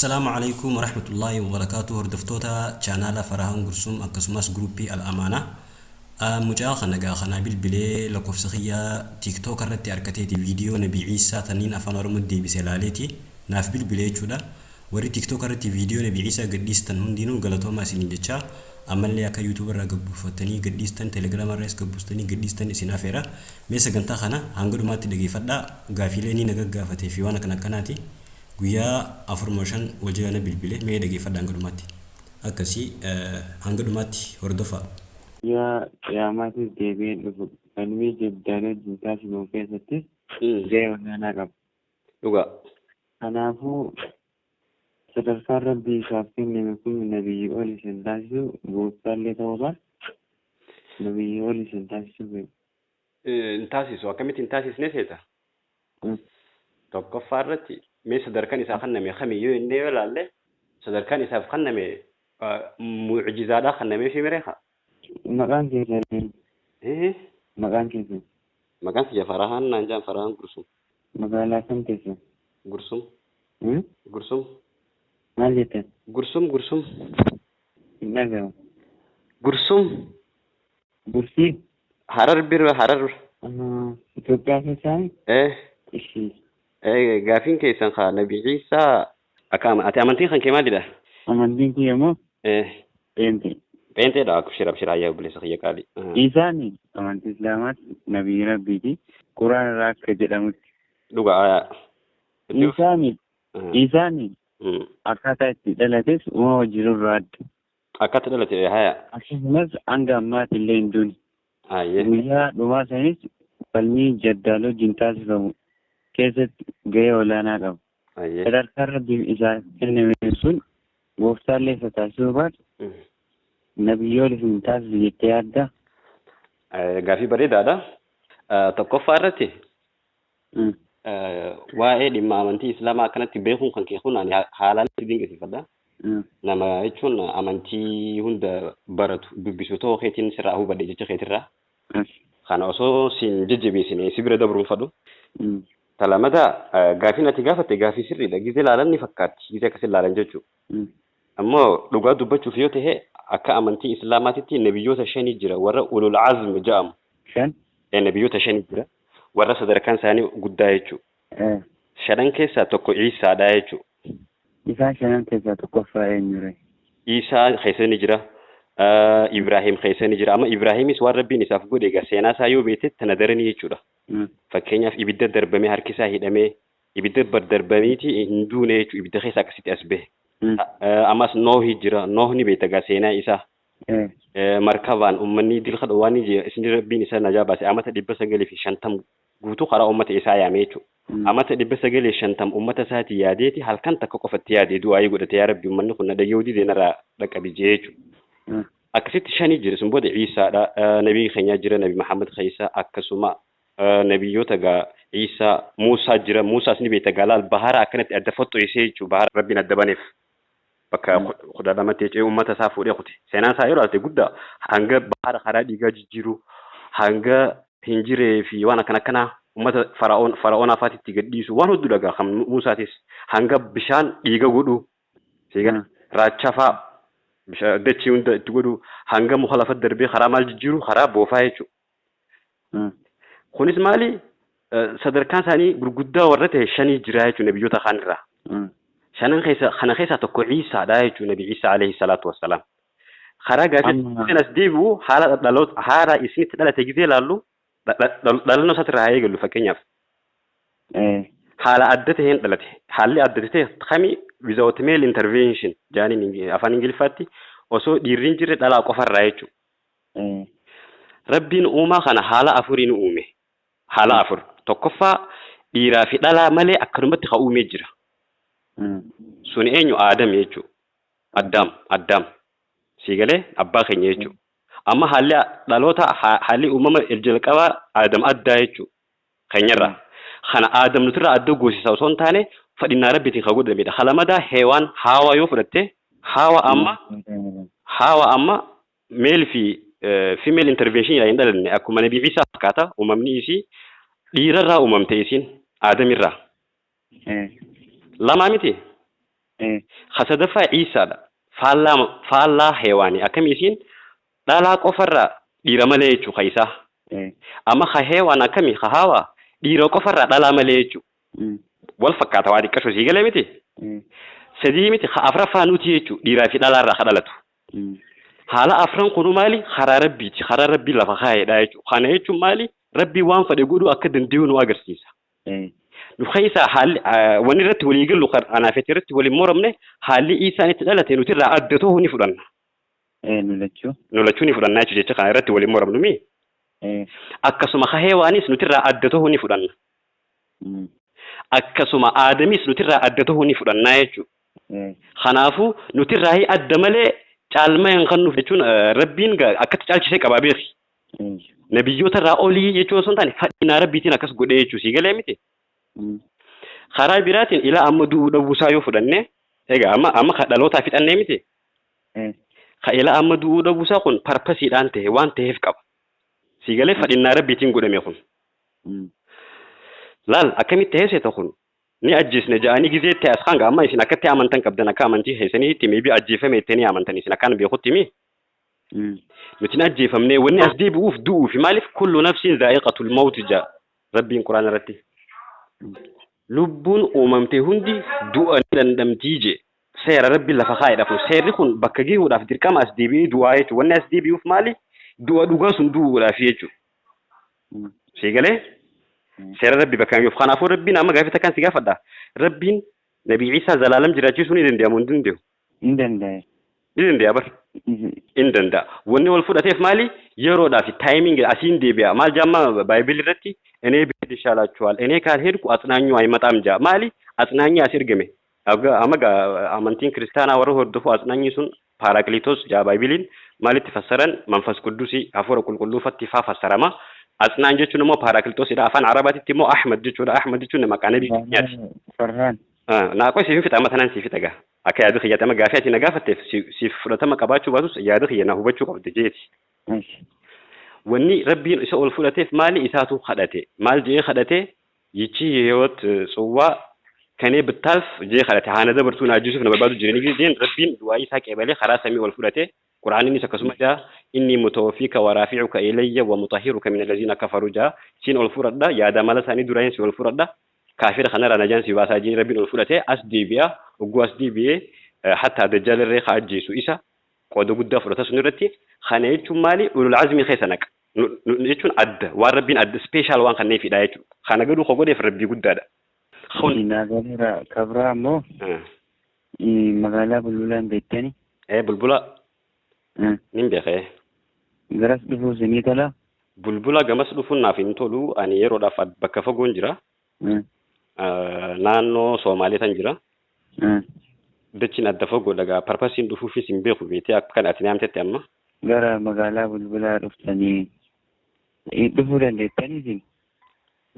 Assalaamu Aleykum Warahmatullaahi Wabarakaatuh Hordoftoota chaanaala Farahaan Gursum akkasumas guruppii Al Amaanaa. Mucaa kana gaa kanaa bilbilee lakkoofsa kiyya TikTok irratti argateeti viidiyoo Nabi Iisaa taniin afaan Oromootti deebise laaleeti naaf bilbile jechuudha. Warri TikTok irratti viidiyoo Nabi Iisaa gadhiistan hundinuu galatoomaa isiniin jechaa ammallee akka YouTube irraa gabbuufattanii gadhiistan Telegram irraas gabbuustanii gadhiistan isin afeera. Mee sagantaa kana hanga dhumaatti dhageeffadhaa, gaafiilee inni na gaggaafatee fi waan akkana akkanaati. Guyyaa 4 moo 5 wal jala na bilbile mee dhageeffadhaa hanga dhumaatti. Akkasi hanga dhumaatti hordofaa. Guyyaa Qiyaamaatis deebi'ee hin dhufu. Falmii Jaddaal wajjin taasifamu keessattis gahee olaanaa qaba. Dhugaa. Kanaafuu sadarkaan Rabbi isaaf kenname kun nabiyyii ol isa hin taasisu, gooftaallee ta'uu baatu nabiyyii ol isa hin taasisu beeku. Hin taasisu. Akkamitti hin taasisne seeta? Tokkoffaa irratti mee sadarkaan isaa kenname kamiyyuu inni yoo ilaalle, sadarkaan isaaf kenname mu'jizaadhaa kennameefii miree kaa? Maqaan keessan eenyu? Maqaan keessan? Maqaan kiyya Farahaan naan jedhan, Farahaan Gursum. Magaalaa kam teessan? Gursum. Gursum. Maal jettan? Gursum, Gursum. Hin dhaga'amu. Gursum. Gursii? Harar bira, Harar. Itoophiyaa keessaa? Eh. Ishii. Eh, gaafiin keessan kaa Nabi Iisaa akka ati amantiin kan kee maalidha? Amantiin kiyya moo? Eh. Pheenxee. Pheenxeedha. Abshir, abshir, hayyaa obboleessa kiyya qaalii. Iisaan amantii Islaamaatti nabiyyi Rabbiiti. Quraan irraa akka jedhamutti. Dhugaa. Iisaan Iisaan akkaataa itti dhalates uumama jirurraa adda. Akkatti dhalate, haya. Akkasumas hanga ammaatti illee hin duune. Hayyee. Guyyaa dhumaa sanis falmii Jaddaal wajjin taasifamu keessatti gahee olaanaa qaba. Hayyee. Sadarkaan Rabbiin isaaf kenname sun gooftaallee isa taasisuu baatu nabiyyoota hin taasisu jettee yaaddaa? Gaaffii bareedaadha. Tokkoffaa irratti waa'ee dhimma amantii Islaamaa akkanatti beekuun kan kee kun ani haalaan si dinqisiifadha. Nama jechuun amantii hunda baratu dubbisu ta'uu keetiin sirraa hubadhe jecha keetirraa. Kana osoo siin jajjabeessine si bira dabruun fadhu. Ta lamataa, gaafiin ati gaafatte gaafii sirriidha. Gizee laalan ni fakkaatti. Gizee akkasin laalan jechuudha. Ammoo dhugaa dubbachuuf yoo ta'e, akka amantii Islaamaatitti nabiyyoota shani jira warra ulul azm jedhamu. Shan? Nabiyyoota shani jira warra sadarkaan isaanii guddaa jechuudha. Shanan keessaa tokko Iisaadha jechuudha. Isaan shanan keessaa tokkoffaa eenyure? Iisaa keessa ni jira. Ibraahim keessa ni jira. Amma Ibraahimis waan Rabbiin isaaf godhe egaa seenaa isaa yoo beekte tana daranii jechuudha. Fakkeenyaaf ibidda darbamee harki isaa hidhamee ibidda darbamiiti hin duune jechuudha. Ibidda keessa akkasitti as bahe. Ammas Noohi jira. Nooh ni beekta egaa seenaa isaa. Markabaan uummanni dilka waan isin Rabbiin isa najaa baase amata 950 guutuu karaa uummata isaa yaame jechuudha. Amata 950 uummata isaatii yaadeeti halkan takka qofatti yaadee du'aayii godhate, yaa Rabbi, uummanni kun na dhaga'uu didee narraa dhaqqabi jee jechuudha. Akkasitti shanii jira. Sun booda Iisaadha. Nabii keenyaa jira, Nabi Muhammad keessa akkasuma nabiyyoota gaa Iisaa, Muusaa jira. Muusaas ni beekta gaa, laal, bahara akkanatti adda foxxoysee jechuudha. Bahara Rabbiin adda baneef. Bakka 12tti jechuudha uummata isaa fuudhee kute. Seenaan isaa yoo ilaalte guddaa, hanga bahara karaa dhiigaa jijjiiru, hanga hin jiree fi waan akkana akkanaa uummata fara'oonaa faatitti gadhiisu, waan hedduu dhagaa kan Muusaatis, hanga bishaan dhiiga godhu, siigaa raacha faa bishaan dachii hunda itti godhu, hanga muka lafa darbee karaa maal jijjiiru, karaa boofaa jechuudha. Kunis maali, sadarkaan isaanii gurguddaa warra ta'e shanii jira jechuudha nabiyyoota kaan irraa. Shanan keessa kana keessaa tokko Iisaadha jechuudha, Nabi Iisaa alayhi salaatu wassalaam. Karaa gaafii as deebi'u, haala dhaloota haala isinitti dhalate gizee ilaallu, dhalannoo isaatti irraa haa eegallu fakkeenyaaf. Haala adda ta'een dhalate. Haalli adda ta'e kami? Without male intervention jaaniin afaan Ingiliffaatti, osoo dhiirri hin jirre dhalaa qofarraa jechuudha. Rabbiin uumaa kana haala afuriin uume. Haala afur. Tokkoffaa, dhiiraa fi dhalaa malee akkanumatti ka uumee jira. Sun eenyu? Aadam jechuudha. Addaam, Addaam. Sii galee, abbaa keenya jechuudha. Amma haalli dhaloota, haalli uumama jalqabaa Aadam addaa jechuudha. Keenyarraa. Kana Aadam nutirraa adda goosisa osoo hin taane fadhinnaa Rabbiitiin kan godhamedha. Halamadaa Heewaan, Haawaa yoo fudhatte, Haawa amma Haawa amma male fi female intervention hin dhalanne, akkuma Nabi Iisaa fakkaata uumamni isii, dhiirarraa uumamte isiin Aadamirraa. Lamaa miti? Ka sadaffaa Iisaadha. Faallaa heewaanii akkami isiin dhalaa qofarraa dhiira malee jechuu ka isaa. Amma ka heewaan akkami ka haawaa dhiira qofarraa dhalaa malee jechuu. Wal fakkaata waa xiqqasho sii galee miti. Sadii miti ka afraffaa nuti jechuu dhiiraa fi dhalaarraa ka dhalatu. Haala afran kunu maali karaa rabbiiti karaa rabbii lafa kaa'eedha jechuudha. Kana jechuun maali rabbii waan fedhe godhuu akka danda'u nu agarsiisa. Nu keessaa haalli wanni irratti walii gallu kan anaaf irratti waliin moramne haalli isaan itti dhalate nuti irraa adda ta'uu ni fudhanna. Nu lachuu. Nu lachuu ni fudhanna jechuudha jecha kana irratti waliin moramnu mi. Akkasuma ka heewaanis nuti irraa adda ta'uu ni fudhanna. Akkasuma aadamis nuti irraa adda ta'uu ni fudhanna jechuudha. Kanaafuu nuti irraa adda malee caalmaa hin kennuuf jechuun rabbiin akkatti caalchisee qabaa beeki. Nabiyyoota irraa olii jechuun osoo hin taane fadhiinaa rabbiitiin akkas godhee jechuu sii galee miti. Karaa biraatiin ilaa amma du'uu dhabuusaa yoo fudhanne egaa amma ka dhalootaa fixannee miti. Ka ilaa amma du'uu dhabuusaa kun parpasiidhaan ta'e waan ta'eef qaba. Sii galee fadhiinaa rabbiitiin godhame kun. Laal akkamitti ta'ee seeta kun ni ajjeesne ja'anii gizee ta'e as hanga amma isin akkatti amantan qabdan akka amantii keessaniitti meebii ajjeefame jettanii amantan isin akkaan beekutti mi. Nuti hin ajjeefamne wanni as deebi'uuf du'uufi maaliif kullu nafsin zaa'iqatul mawti ja'a rabbiin quraana irratti. Lubbuun uumamte hundi du'a ni dhandhamtii jee seera rabbiin lafa kaa'edha kun seerri kun bakka gahuudhaaf dirqama as deebi'ee du'aa jechuudha wanni as deebi'uuf maali du'a dhugaa sun du'uudhaaf jechuudha. Sii galee seera rabbi bakka gahuuf kanaafuu rabbiin amma gaafii takkaan si gaafadha rabbiin Nabii Iisaa zalaalam jiraachisuu ni danda'a moo hin danda'u? Hin danda'a. Ni danda'a bar. Hin danda'a. Wanni wal fudhateef maali? Yeroodhaaf timing asiin deebi'a. Maal jaamma Bible irratti እኔ ብሄድ ይሻላችኋል እኔ ካልሄድኩ አጽናኙ አይመጣም jaa. Maali? Atsinaanyi as ergame. Amma amantiin kiristaanaa warra hordofu atsinaanyi sun paaraakliitos jaa baaybiliin maalitti fassaran manfas quddusi hafuura qulqulluufatti faa fassarama. Atsinaan jechuun immoo paaraakliitosidha. Afaan Arabaatitti immoo Ahmad jechuudha. Ahmad jechuun maqaa nabii keenyaati. Farhaan. Naa qoy siif fixa amma tanaan siif fixa gaa. Akka yaada kiyyaatti amma gaafii ati na gaafatteef siif fudhatama qabaachuu baatus yaada kiyya na hubachuu qabda jeeti. Wanni rabbiin isa ol fudhateef maali isaatu kadhate. Maal je'ee kadhate ይቺ የህይወት ጽዋ ከኔ ብታልፍ jee kadhate haana dabartuu na ajjeesuuf na barbaadu jiranii jeen rabbiin du'aa isaa qeebalee karaa samii ol fudhate quraaninis akkasuma jaa inni mutawaffiika waraafi'uka ilayya wa mutahhiruka min allaziina kafaru jaa siin ol fudhadha yaada mala isaanii duraan si ol fudhadha kaafira kanarraa najaan si baasaa jee rabbiin ol fudhate as deebi'a ogguu as deebi'ee hattaa dajjaal irree ka ajjeesu isa qooda guddaa fudhata sun irratti kana jechuun maali ulul azmii keessa naqa jechuun adda waan rabbiin adda special waan kanneefidha jechuudha kana gaduu ka godheef rabbii guddaadha. Kun Naagaleera kabraa ammoo magaalaa Bulbulaan beektani. Bulbula nin beekee. Garas dhufuu isinii tola. Bulbula gamas dhufuun naaf hin tolu ani yeroodhaaf bakka fagoon jira. Naannoo Soomaalee tan jira. Dachiin adda fagoo dhagaa parpasiin dhufuufis hin beeku beetee akka kan ati naamtetti amma. Gara magaalaa Bulbulaa dhuftanii dhufuu dandeettanii isin.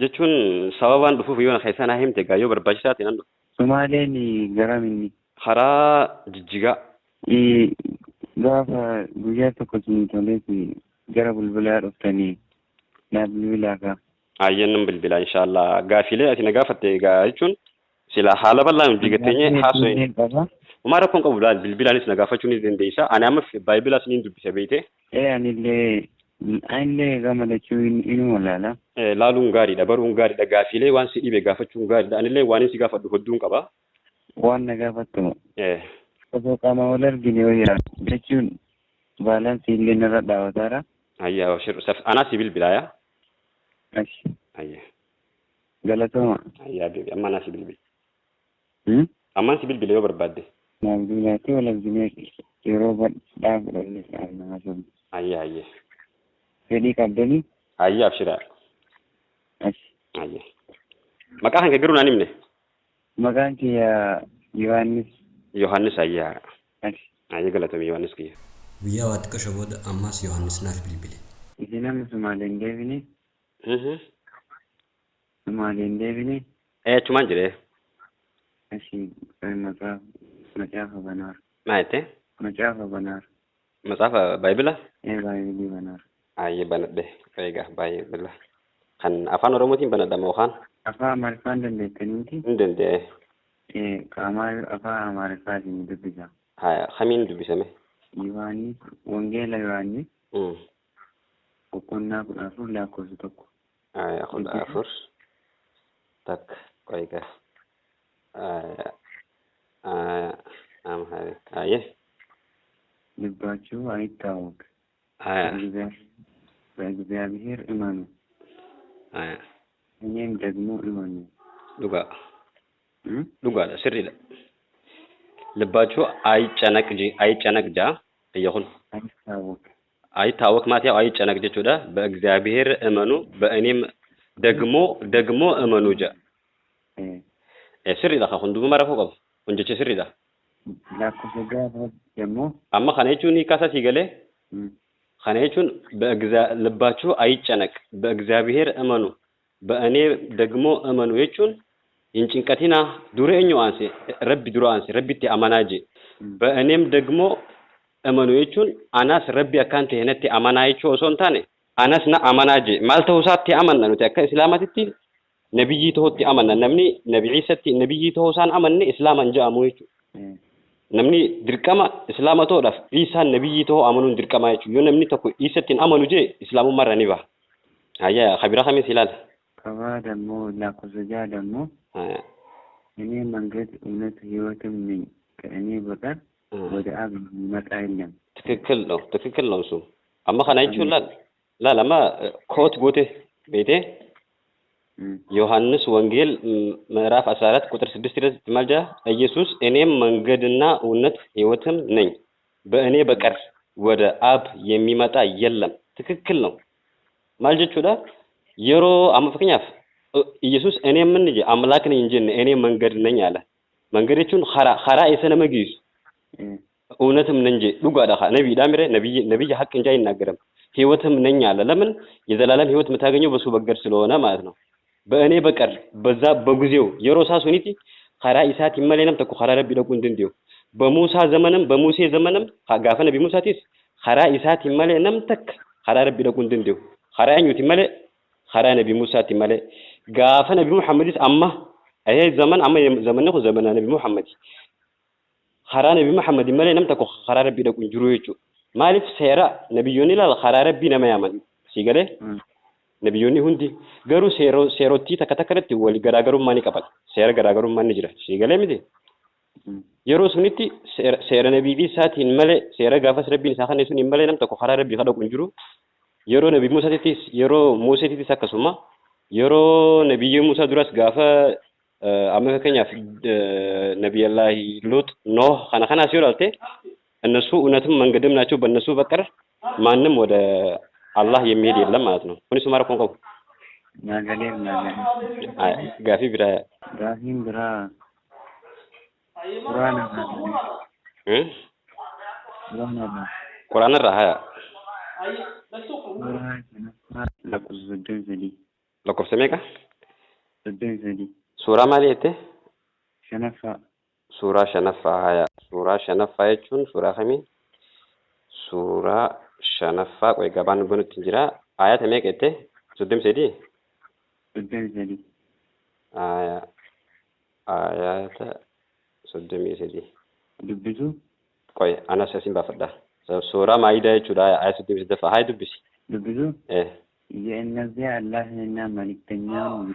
Jechuun sababaan dhufuuf yoo na keessaa naa himte egaa yoo barbaachisaa ta'e nan dhufa. Sumaaleen garam inni? Karaa Jijjigaa. Gaafa guyyaa tokko isin toleeti gara Bulbulaa dhuftanii naa bilbilaa kaa. Ayyeen nan bilbilaa inshaallah. Gaafiilee ati na gaafatte egaa jechuun sila haala bal'aan hojii gatteenye haasoo. Qaba. Homaa rakkoon qabu laal bilbilaanis na gaafachuu ni dandeessa. Ani amma baayibilaas niin dubbisa beeyte. Anillee gama lachuu inuma laala. Laaluun gaariidha baruun gaariidha gaafiilee waan si dhibe gaafachuun gaariidha. Anillee waan si gaafadhu hedduun qaba. Waan na gaafattu. Osoo qaama wal argine wayyaa jechuun baalaansii illee narra dhaabataara. Ayyaa anaa si bilbilaa yaa. Ayyaa. Galatooma. Ayyaa beebi amma anaa si bilbila. Ammaan si bilbila yoo barbaadde. Naaf bilbilaatti wal arginee yeroo bal'aa fudhannee nama sun. Ayyaa ayyaa. Fedhii qabdanii? Ayyaa abshiraa. Ayyaa. Maqaa kan kee garuu naan himne. Maqaan kiyya Yohaannis. Yohaannis ayyaa. Ayyaa galatoomi Yohaannis kiyya. Guyyaa waa xiqqasho booda ammaas Yohaannis naaf bilbile. Isin amma Sumaaleen deebine? Sumaaleen deebine? Achumaan jedhee. Ashi macaafa banaar. Maa jettee? Macaafa banaar. Macaafa baayibila? Baaybilii banaar. Ayyee banadhe egaa baayibila. Kan afaan Oromootiin banadha moo kaan? Afaan Amaariffaan dandeettaniiti? Hin danda'e. Afaan Amaariffaatiin dubbisa. Haya, kamiin dubbisame? Yohaannis, Wangeela Yohaannis boqonnaa 14 lakkoofsa 1. Haya, 14 takka qoyga. Haya, haya, Amharic. Haye. ልባችሁ አይታወክ፣ Haya, በእግዚአብሔር እመኑ፣ haya. እኔም ደግሞ እመኑ። Dhugaa. Dhugaadha, sirriidha. ልባችሁ አይጨነቅ አይጨነቅ ጃ እየኹን አይታወክ አይታወክ ማለት ያው አይጨነቅ jechuudha. በእግዚአብሔር እመኑ በእኔም ደግሞ እመኑ ጃ. Sirriidha kun duuba mara qabu. Kun jecha sirriidha. Lakkoofsa gaafa ደግሞ Amma kana jechuun hiikaa isaa sii galee kana jechuun ልባችሁ አይጨነቅ በእግዚአብሔር እመኑ በእኔ ደግሞ እመኑ jechuun hin cinqatinaa dura eenyu aanse rabbi dura aanse rabbitti amanaa je በእኔም ደግሞ እመኑ jechuun anas rabbi akkaan ta'e natti amanaa jechuu osoo hin taane anas na amanaa je maal ta'uu isaatti amanna nuti akka islaamatitti nabiyyii ta'utti amanna namni nabi Iisatti nabiyyii ta'uu isaan amanne islaaman jedhamu jechuudha. Namni dirqama islaama ta'uudhaaf Iisaan nabiyyii ta'uu amanuun dirqama jechuudha. Yoo namni tokko Iisatti hin amanu jee islaamummaarraa ni baha. Hayya kabira kamis ilaala. Kabaa ደግሞ lakkoofsa jaha ደግሞ እኔ መንገድ እውነት ሕይወትም ነኝ ከእኔ በቀር ወደ አብ የሚመጣ የለም። ትክክል ነው፣ ትክክል ነው እሱ። Amma kana jechuun laal laal amma koot goote beetee ዮሐንስ ወንጌል ምዕራፍ 14 ቁጥር 6 ድረስ ማልጃ ኢየሱስ እኔም መንገድና እውነት ሕይወትም ነኝ በእኔ በቀር ወደ አብ የሚመጣ የለም። ትክክል ነው። maal jechuudha yeroo amma fakkeenyaaf ኢየሱስ እኔ ምን አምላክ ነኝ እንጂ እኔ መንገድ ነኝ አለ። መንገድ jechuun karaa isa nama geessu እውነትም ነኝ እንጂ dhugaadha ነቢይ ዳምሬ ነቢይ ነቢይ ሀቅ እንጂ አይናገርም። ህይወትም ነኝ አለ። ለምን የዘላለም ህይወት የምታገኘው በሱ በገር ስለሆነ ማለት ነው። በእኔ በቀር በዛ በጊዜው yeroo isaa sunitti karaa isaatiin malee nam tokko karaa rabbii dhaquu hin danda'u. በሙሳ ዘመንም በሙሴ ዘመንም gaafa nabi Musaatis karaa isaatiin malee nam takka karaa rabbii dhaquu hin danda'u. Karaa eenyuutiin malee karaa nabi Musaatiin malee gaafa nabi Muhammadis amma ይሄ ዘመን amma zamanni kun zamana nabi Muhammad karaa nabi Muhammad malee nam tokko karaa rabbii dhaqu hin jiru jechuudha. Maaliif seera nabiyyoonni ilaala karaa rabbii nama yaaman si galee nabiyyoonni hundi garuu seerottii takka takka irratti wal garaagarummaa ni qaban. Seera garaagarummaa ni jira. Si galee miti? Yeroo sunitti seera nabii Isaatiin malee seera gaafas rabbiin isaa kan suniin malee nam tokko karaa rabbii kadhaqu hin jiru. Yeroo nabii Musaatittis yeroo Museetittis akkasuma yeroo nabiyyi Musaa duras gaafa amma fakkeenyaaf ነቢየላህ ሉጥ ኖህ kana kanaas yoo ilaalte እነሱ እውነትም መንገድም ናቸው። በእነሱ በቀር ማንም ወደ አላህ የሚሄድ የለም ማለት ነው። kunis maal kun qabu Naagalee naagalee. Gaafii biraa. Gaafiin biraa Quraana irraa. Quraana irraa. Quraana irraa haya. Suuraa shanaffaa lakkoofsa 33. Lakkoofsa meeqa? 33. Suuraa maali jette? Shanaffaa. Suuraa shanaffaa haya. Suuraa shanaffaa jechuun suuraa kamii? Suuraa shanaffaa qoy gabaan banutti jira. Ayata meeqa jette? 33? 33. Aya. Ayata 33. Dubbisuu? Qoy anas asin baafadha. Suuraa maayidaa jechuudha. Aya 38 haa dubbisi. Dubbisuu? Eh. የእነዚያ አላህንና መልእክተኛውን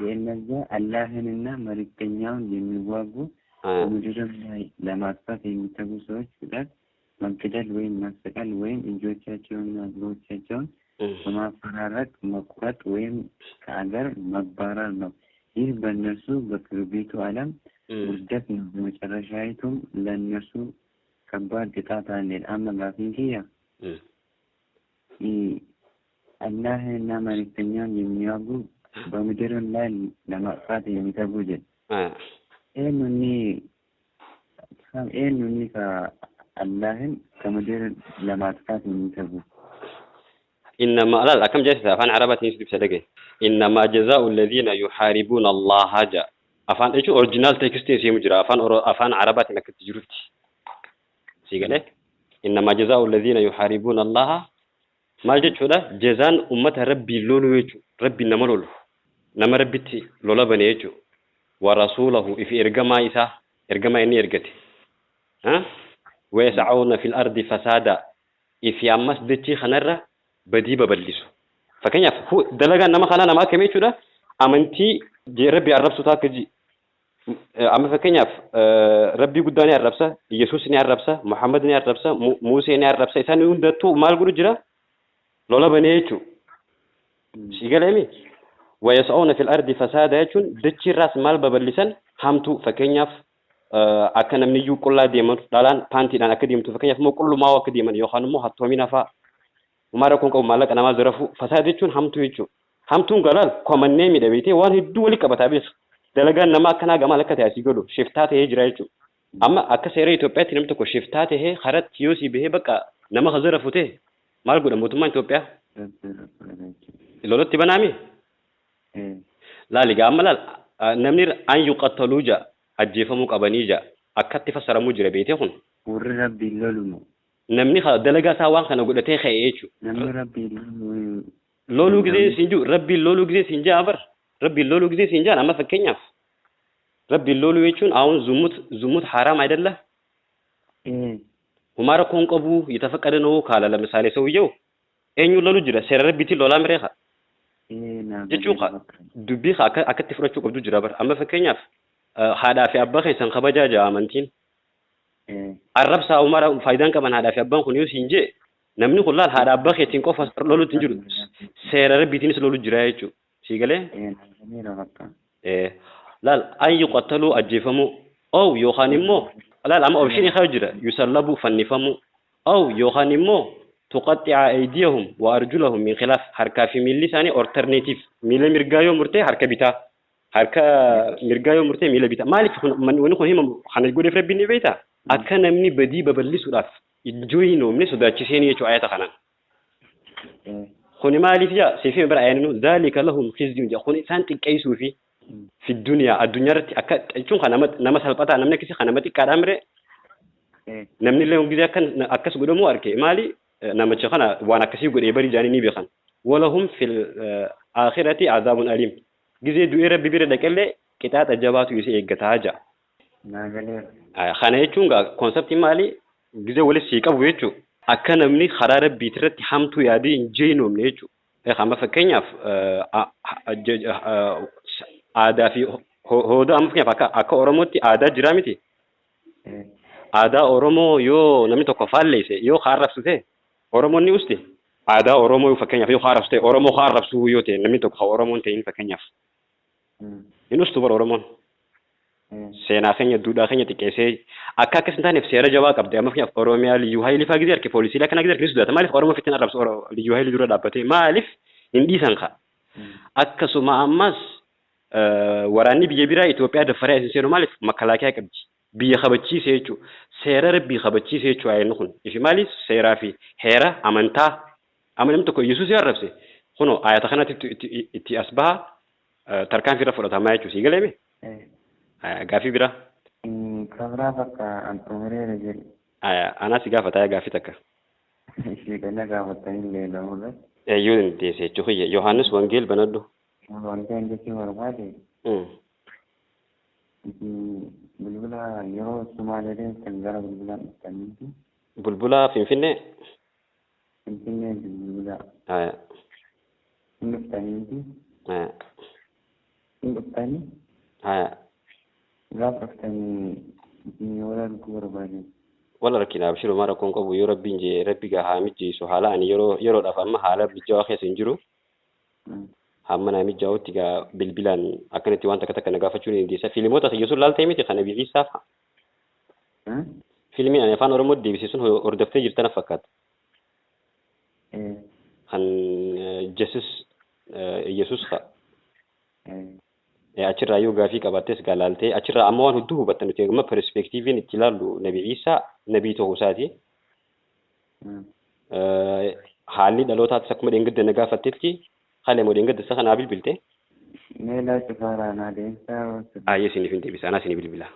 የእነዚያ አላህንና መልእክተኛውን የሚዋጉ በምድርም ላይ ለማጥፋት የሚተጉ ሰዎች ቅጣት መገደል ወይም ማሰቃል ወይም እጆቻቸውንና እግሮቻቸውን በማፈራረቅ መቁረጥ ወይም ከአገር መባረር ነው። ይህ በእነርሱ በቅርቢቱ ዓለም ውርደት ነው። በመጨረሻይቱም ለእነርሱ ከባድ ቅጣት አለ። Amma gaafiin kiyya አላህንና መልእክተኛውን የሚዋጉ በምድርም ላይ ለማጥፋት የሚተጉ jedhe. Eenyunni ka አላህን ከምድር ለማጥፋት የሚተጉ? إنما لا لا كم جالس أفان عربات يسلب سدقة إنما جزاء الذين يحاربون الله جاء أفان إيش أوريجينال تكست يسمى مجرى أفان أفان عربات إنك تجربت سيقله إنما جزاء الذين يحاربون الله maal jechuudha jazaan ummata rabbii lolu jechuudha rabbi nama lolu nama rabbitti lola bane jechuudha Wa rasuulahu ifi ergamaa isaa ergamaa inni ergate. Wa yas'awna fil ardi fasaada ifi ammas dachii kanarra badii babal'isu. Fakkeenyaaf dalagaan nama kanaa nama akkamii jechuudha? Amantii Rabbi arrabsu taakka ji. Amma fakkeenyaaf Rabbii guddaa ni arrabsa, Yesuus ni arrabsa, Muhammad ni arrabsa, Muusee ni arrabsa. Isaan hundattuu maal godhu jira? Lola banee jechuudha. Si galeemi? Wayas'awna fil ardi fasaada jechuun dachii irraas maal babal'isan? Hamtuu. Fakkeenyaaf akka namni iyyuu qullaa deeman, dhalaan paantiidhaan akka deemtu, fakkeenyaaf immoo qullumaa akka deeman yookaan immoo hattoomina fa'a. Homaa rakkoon qabu maallaqa namaa zarafuu. Fasaada jechuun hamtuu jechuudha. Hamtuun galaal komannee miidha beektee waan hedduu walitti qabataa beeku. Dalagaan namaa akkanaa gamaan akka ta'e asii godhu shiftaa ta'ee jira jechuudha. Amma akka seera Itoophiyaatti namni tokko shiftaa ta'ee karatti yoo sii bahee bakka nama ka zarafu ta'e maal godha mootummaan Itoophiyaa? Lolatti banaami? Laali gaa amma laal namni an yuqattaluu ja'a ajjeefamuu qabanii ja'a akkatti fassaramuu jira beetee kun. Warri Rabbiin lolu moo? Namni dalagaa isaa waan kana godhatee ka'e jechuudha. Namni Rabbiin lolu Loluu gisee siin jiru Rabbiin loluu gisee siin ja'a bar Rabbiin loluu gisee siin ja'an amma fakkeenyaaf Rabbiin loluu jechuun አሁን ዝሙት ዝሙት ሐራም አይደለ? ሁማ rakkoon qabu የተፈቀደ ነው ካለ ለምሳሌ ሰውየው eenyuun lolu jira seera Rabbiitiin lolaa miree kaa jechuu kaa dubbii kaa akka akkatti fudhachuu qabdu jira bar amma fakkeenyaaf haadhaa fi abbaa keessan kabajaa jaa amantiin arrabsaa umara faayidaan qaban haadhaa fi abbaan kun yoo siin jee namni kun laal haadha abbaa keetiin qofa lolutti hin jiru seera Rabbiitiinis lolu jira jechuudha sii galee laal an yuqattaluu ajjeefamuu ow yookaan immoo laal amma option kaa jira yusallabu fannifamuu ow yookaan immoo tuqaxxi'a aydiyahum wa arjulahum min khilaaf harkaa fi miilli isaanii alternative miila mirgaa yoo murtee harka bitaa harka mirgaa yoo murtee miila bitaa maaliif wanni kun himamu kana godheef Rabbiin ni beektaa akka namni badii babal'isuudhaaf ijoo hin oomne sodaachiseen jechuudha ayata kanaan. Kuni maaliif jaa siif bira ayyaaninu zaalika lahum khizyun jaa kun isaan xiqqeessuu fi fi duniyaa addunyaa irratti akka jechuun kan nama salphataa namni akkasii kan nama xiqqaadhaa mire namni illee gizee akkan akkas godhamu arke maali namicha kana waan akkasii godhee bari jaanii ni beekan. Walahum fil aakhirati azaabun aliim gizee du'ee Rabbi bira dhaqellee qixaaxa jabaatu isa eeggataa jaa. Kana jechuun gaa conceptiin maali gizee walis sii qabu jechuudha. Akka namni karaa Rabbiitii irratti hamtuu yaadee hin jeenoomne jechuudha. Amma fakkeenyaaf aadaa fi hooda amma fakkeenyaaf akka Oromootti aadaa jiraa miti. Aadaa Oromoo yoo namni tokko faalleesse yoo arrabsu ta'e Oromoon ni usti. Aadaa Oromoo fakkeenyaaf yoo arrabsu ta'e Oromoo arrabsuu yoo ta'e namni tokko Oromoon ta'in fakkeenyaaf. Hin ustu bara Oromoon. Seenaa keenya duudhaa keenya xiqqeessee akka akkas hin taaneef seera jabaa qabdi. Amma fakkeenyaaf Oromiyaa Liyyuu Haayilii fa'aa gisee harke poolisiilee akkana gisee harke ni sodaata. Maaliif Oromoo ofitti hin arrabsu Liyyuu Haayilii dura dhaabbatee maaliif hin dhiisan kaa. Akkasuma ammas waraanni biyya biraa Itoophiyaa daffaree isin seenu maaliif makalaakiyaa qabdi. Biyya kabachiise jechuudha. Seera Rabbii kabachiise jechuudha ayyaanni kun. Ifi maaliif seeraa fi heera amantaa amma namni tokko Yesuus yoo arrabse kunoo ayata kanatti itti as baha tarkaanfii irra fudhatamaa jechuudha. Sii galeeme? Gaafii biraa. Kabraa bakka an xumureera jedhe. Anaa si gaafata gaafii takka. Ishee kana gaafatanii lamurra. Yoo dandeesse jechuu kiyya. Yohaannis Wangeel banadhu. Wanti an jechuu barbaade bilbila yeroo Sumaalee deemtan gara bilbilaan dhuftaniiti. Bulbula Finfinnee. Finfinnee bilbila hin dhuftaniiti. Hin dhuftanii. Gaafa dhuftanii isin wal arguu barbaade. Wal argina abshiruma rakkoon qabu yoo Rabbiin jee Rabbi gaa haa mijjeessu haala ani yeroo yeroodhaaf amma haala mijaawaa keessa hin jiru. Hamma naa mijaa'utti gaa bilbilaan akkanatti waan takka takka na gaafachuu ni dandeessa. Fiilmoota kiyya sun laaltee miti kana biyyisaaf. Fiilmiin ani afaan Oromoo deebise sun hordoftee jirta na fakkaata. Kan Jesus Yesuus fa'a. Achirraa yoo gaafii qabaattes gaa laaltee achirraa amma waan hedduu hubatta nuti amma perspectiviin itti ilaallu Nabi Iisaa nabii ta'uu isaati. Haalli dhalootaattis akkuma dheengadda na gaafattetti haala immoo dheengadda isa kanaa bilbilte. Meelaa cufaaraa naa deemsaa. Ayyee isiniif hin deebisa anaa isinii bilbila.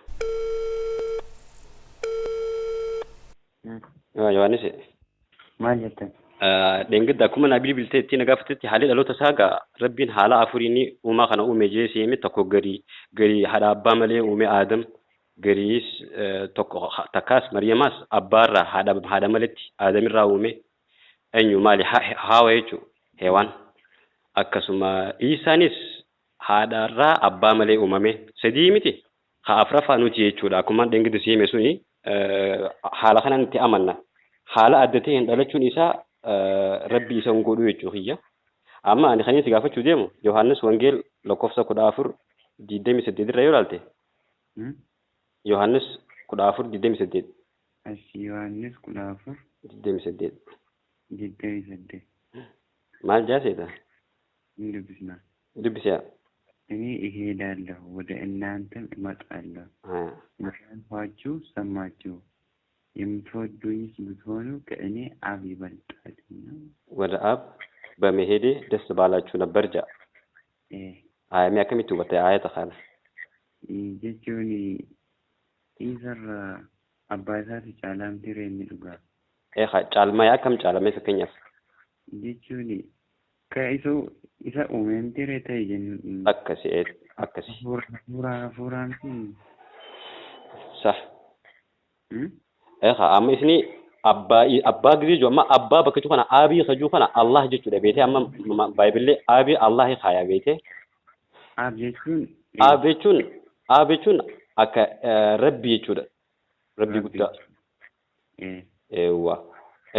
Yohaannis. Maal jettan? Dheengadda akkuma naa bilbiltee itti na gaafatetti haalli dhaloota isaa gaa Rabbiin haala afuriin uumaa kana uume jee si hime. Tokko garii garii haadha abbaa malee uume Aadam, gariis tokko takkaas Maryamaas abbaarraa haadha haadha maletti Aadamirraa uume, eenyu maali, Haawa jechuu, Heewaan. Akkasuma Iisaanis haadharraa abbaa malee uumame. Sadii miti, ka afraffaa nuti jechuudha. Akkuma dheengadda si hime suni haala kanaan itti amanna. Haala adda ta'een dhalachuun isaa Rabbi isa hin godhu jechuu kiyya. Amma ani kanin si gaafachuu deemu Yohaannis Wangeel lakkoofsa 14:28 irra yoo ilaalte, Yohaannis 14:28. As Yohaannis 14 28. 28. Maal jaaseeta? Hin dubbisna. Dubbisiyaa. እኔ እሄዳለሁ ወደ እናንተም እመጣለሁ እንዳልኋችሁ ሰማችሁ። የምትወዱኝስ ብትሆኑ ከእኔ አብ ይበልጣልና። ወደ አብ በመሄዴ ደስ ባላችሁ ነበር jaa. Ayamii akkamitti hubatte ayata kana? Jechuun isarra abbaa isaati caalaamti reenni dhugaa. Caalmaa akkam caalamee fakkeenyaaf? Jechuun ka isa isa uumamti ree ta'e jennu. Akkasi, akkasi. Hafuura hafuuraamti. Sah. Amma isini abbaa abbaa gisee jiru, amma abbaa bakka jiru kana aabii kajuu kana Allah jechuudha beetee. Amma baayibillee aabii Allah kaayaa beetee. Ab jechuun Ab jechuun, ab jechuun akka Rabbi jechuudha. Rabbi guddaa. ኤዋ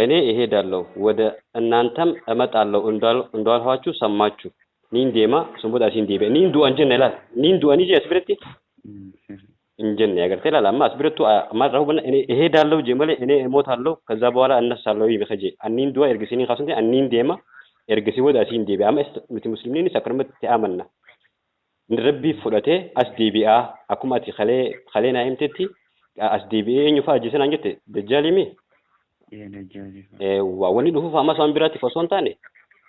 እኔ እሄዳለሁ ወደ እናንተም እመጣለሁ እንዳልኋችሁ ሰማችሁ። Nin deema, sun booda asiin deebi'a. Nin du'a hin jenne laal. Nin du'a ni jee as biratti hin jenne agartee laal. Amma as birattu maal irraa hubanna? እኔ እሄዳለሁ jee malee እኔ እሞታለሁ ከዛ በኋላ እነሳለሁ beeka jee. Anniin du'a ergasii kaasumte anniin deema, ergasii booda asiin deebi'a. Amma nuti muslimniinis akkanumatti itti amanna. Rabbii fudhatee as deebi'aa, akkuma ati kalee kalee naa himtetti as deebi'ee eenyu fa'aa ajjeese naan jette, dajjaalimi. Dajjaali. Wanni dhufuuf ammas waan biraatiif osoo hin taane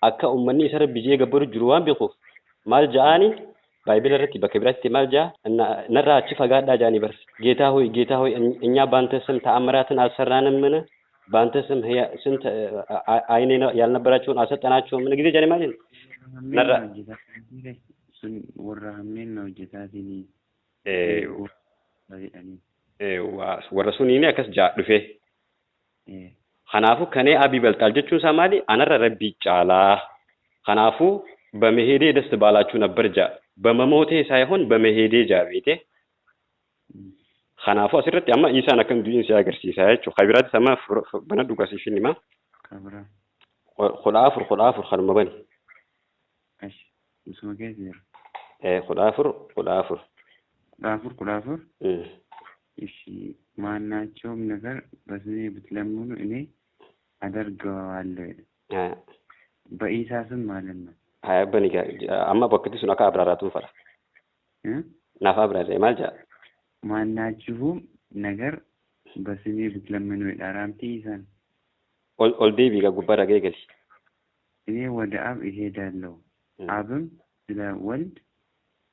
akka uummanni isa Rabbi jee gabbaru jiru waan beekuuf maal ja'aani baayibila irratti bakka biraatti maal ja'a? Narraa achi fagaadhaa ja'anii bar. ጌታ ሆይ፣ ጌታ ሆይ፣ እኛ በአንተ ስም ተአምራትን አልሰራንምን? በአንተ ስም ስንት አይን ያልነበራቸውን አልሰጠናቸውም? ምን ጊዜ ጃኒ ማለት narra Sun warra hammeen hojjetaatiin jedhanii. Warra suniin akkas ja'a dhufee. Kanaafuu ከኔ አብ ይበልጣል jechuun isaa maali? Anarra Rabbii caalaa. Kanaafuu በመሄዴ ደስ ባላችሁ ነበር ja'a. በመሞቴ ሳይሆን በመሄዴ ja'a beete. Kanaafuu asirratti amma Iisaan akkam du'iin si agarsiisa jechuudha. Kabiraattis amma bana dhugaasiif hima. Kabira. 14, 14 kanuma bani. Ash isuma keessa jira. 14, 14. 14, 14. እሺ ማናቸውም ነገር በስሜ ብትለምኑ እኔ አደርገዋለሁ። በኢሳ ስም ማለት ነው። Haa bani, amma bakkatti sun akka abraaraatuun fara. Naaf abraaree maal jedha? ማናችሁም ነገር በስሜ ብትለምኑ ይላል። አምቲ ኢሳን Ol ol deebii gaa gubbaarraa ga'ee gali. እኔ ወደ አብ እሄዳለሁ አብም ስለ ወልድ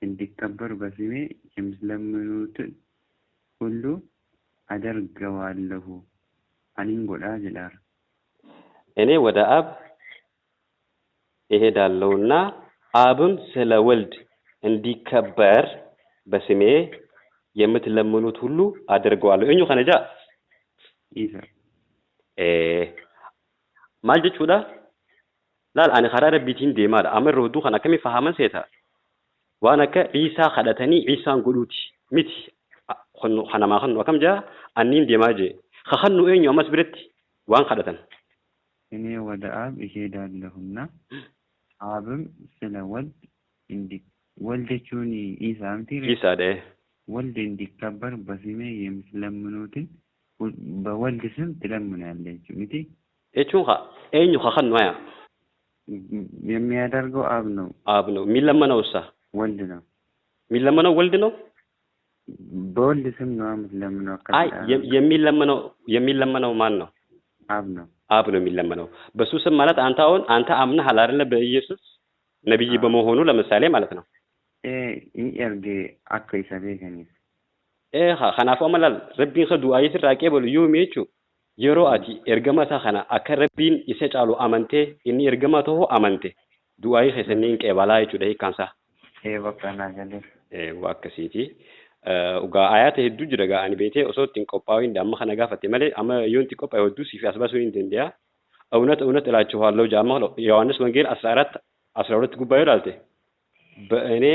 እንዲከበር በስሜ የምትለምኑትን ሁሉ አደርገዋለሁ። anin godha jedhaara. እኔ ወደ አብ እሄዳለሁና አብም ስለ ወልድ እንዲከበር በስሜ የምትለምኑት ሁሉ አደርገዋለሁ። Eenyu kana jaa? Isa. Maal jechuudha? Laal, ani karaa Rabbiitiin deemaadha. Amma irra hedduu kan akkamii fahaman seeta? Waan akka Iisaa kadhatanii Iisaan godhuuti miti. Kanamaa kannu akkam jaa? Anniin deemaa jee. Kakannu eenyu ammas biratti waan kadhatan? እኔ ወደ አብ እሄዳለሁና አብም ስለ ወልድ እንዲ ወልድ jechuun Isa miti? Iisaadha. ወልድ እንዲከበር በስሜ የምትለምኑትን በወልድ ስም ትለምናለች miti? Jechuun haa eenyu kakannu haya? የሚያደርገው አብ ነው። አብ ነው። የሚለመነው እሳ? ወልድ ነው። የሚለመነው ወልድ ነው። በወልድ ስም ነው የምትለምነው። አይ፣ የሚለመነው የሚለመነው ማን ነው? አብ ነው። አብ ነው የሚለመነው። በሱ ስም ማለት አንተ አሁን አንተ አምነሃል አይደለ? በኢየሱስ ነብይ በመሆኑ ለምሳሌ ማለት ነው። Inni erge akka isa beekaniif. Kanaafuu amma laal, Rabbiin ka du'aa sirraa qeebalu yoomi jechuu Yeroo ati ergama isaa kana akka Rabbiin isa caalu amantee inni ergama ta'uu amante du'aayii keessan ni qeebalaa jechuudha hiikkaan isaa. Ee bakka naa galeera. Waa akkasiiti. Egaa ayaata hedduu jira gaa ani beetee osoo ittiin qophaa'in amma kana gaafatte malee amma yoo itti qophaa'e hedduu siif as baasuu hin danda'a. እውነት እውነት እላችኋለሁ ጃማ ዮሐንስ ወንጌል 14 12 ጉባኤ ይላልቴ በእኔ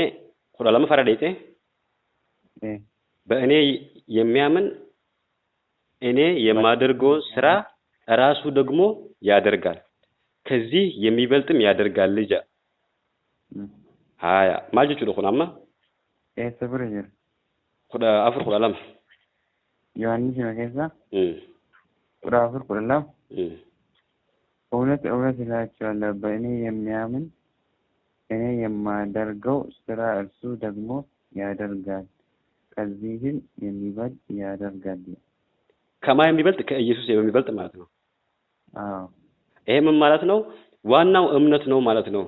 12 ፈረደይቴ በእኔ የሚያምን እኔ የማደርገውን ስራ ራሱ ደግሞ ያደርጋል ከዚህ የሚበልጥም ያደርጋል ልጃ ሀያ ማልጀቹ ደኹን አማ Eessa bira jira? 14 12 Yohaannis hima keessa 14 12 እውነት እውነት እላችኋለሁ በእኔ የሚያምን እኔ የማደርገው ስራ እርሱ ደግሞ ያደርጋል ከዚህም የሚበልጥ ያደርጋል። ከማ የሚበልጥ ከኢየሱስ የሚበልጥ ማለት ነው። አዎ ይሄ ምን ማለት ነው? ዋናው እምነት ነው ማለት ነው።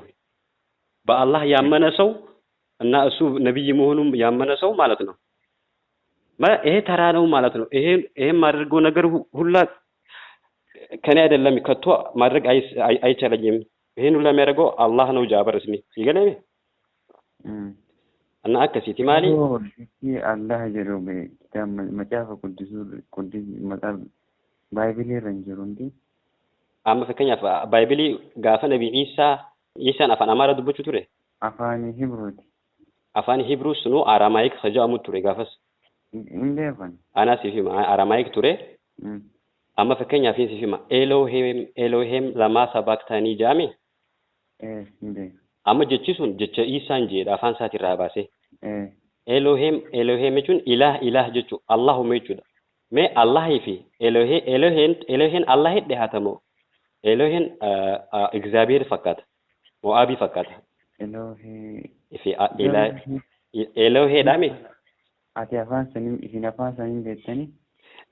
በአላህ ያመነ ሰው እና እሱ ነብይ መሆኑን ያመነ ሰው ማለት ነው። ይሄ ተራ ነው ማለት ነው። ይሄ የማደርገው ነገር ሁላ ከኔ አይደለም ከቶ ማድረግ አይቻለኝም። ይሄን ሁላ የሚያደርገው አላህ ነው። ጃበር እስሚ ይገለኝ እና akkasiiti maali? አላህ jedhu kitaaba macaafa quddisuu quddis maqaa baayibilii irra hin jiru hundi. Amma fakkeenyaaf baayibilii gaafa nabi Iisaa Iisaan afaan Amaaraa dubbachuu ture. Afaan Hibruuti. Afaan Hibruu sunuu Aramaayik jedhamu ture gaafas. Hin beekan. Anaa siif hima Aramaayik ture. Amma fakkeenyaaf siif hima Elohim Elohim lamaa sabaktanii jedhame. Hin beeku. Amma jechi sun jecha Iisaan jedha afaan isaatirraa baasee. Elohim Elohim jechuun ilaah ilaah jechuudha. Allahuma jechuudha. Mee Allahii fi Elohim Elohim Elohim Allahii dhiyaatamoo Elohim Egzaabiyeer fakkaata. Mo'aabii fakkaata. Elohim Fi Eloheedhaami. Ati afaan sanii isin afaan sanii beektanii?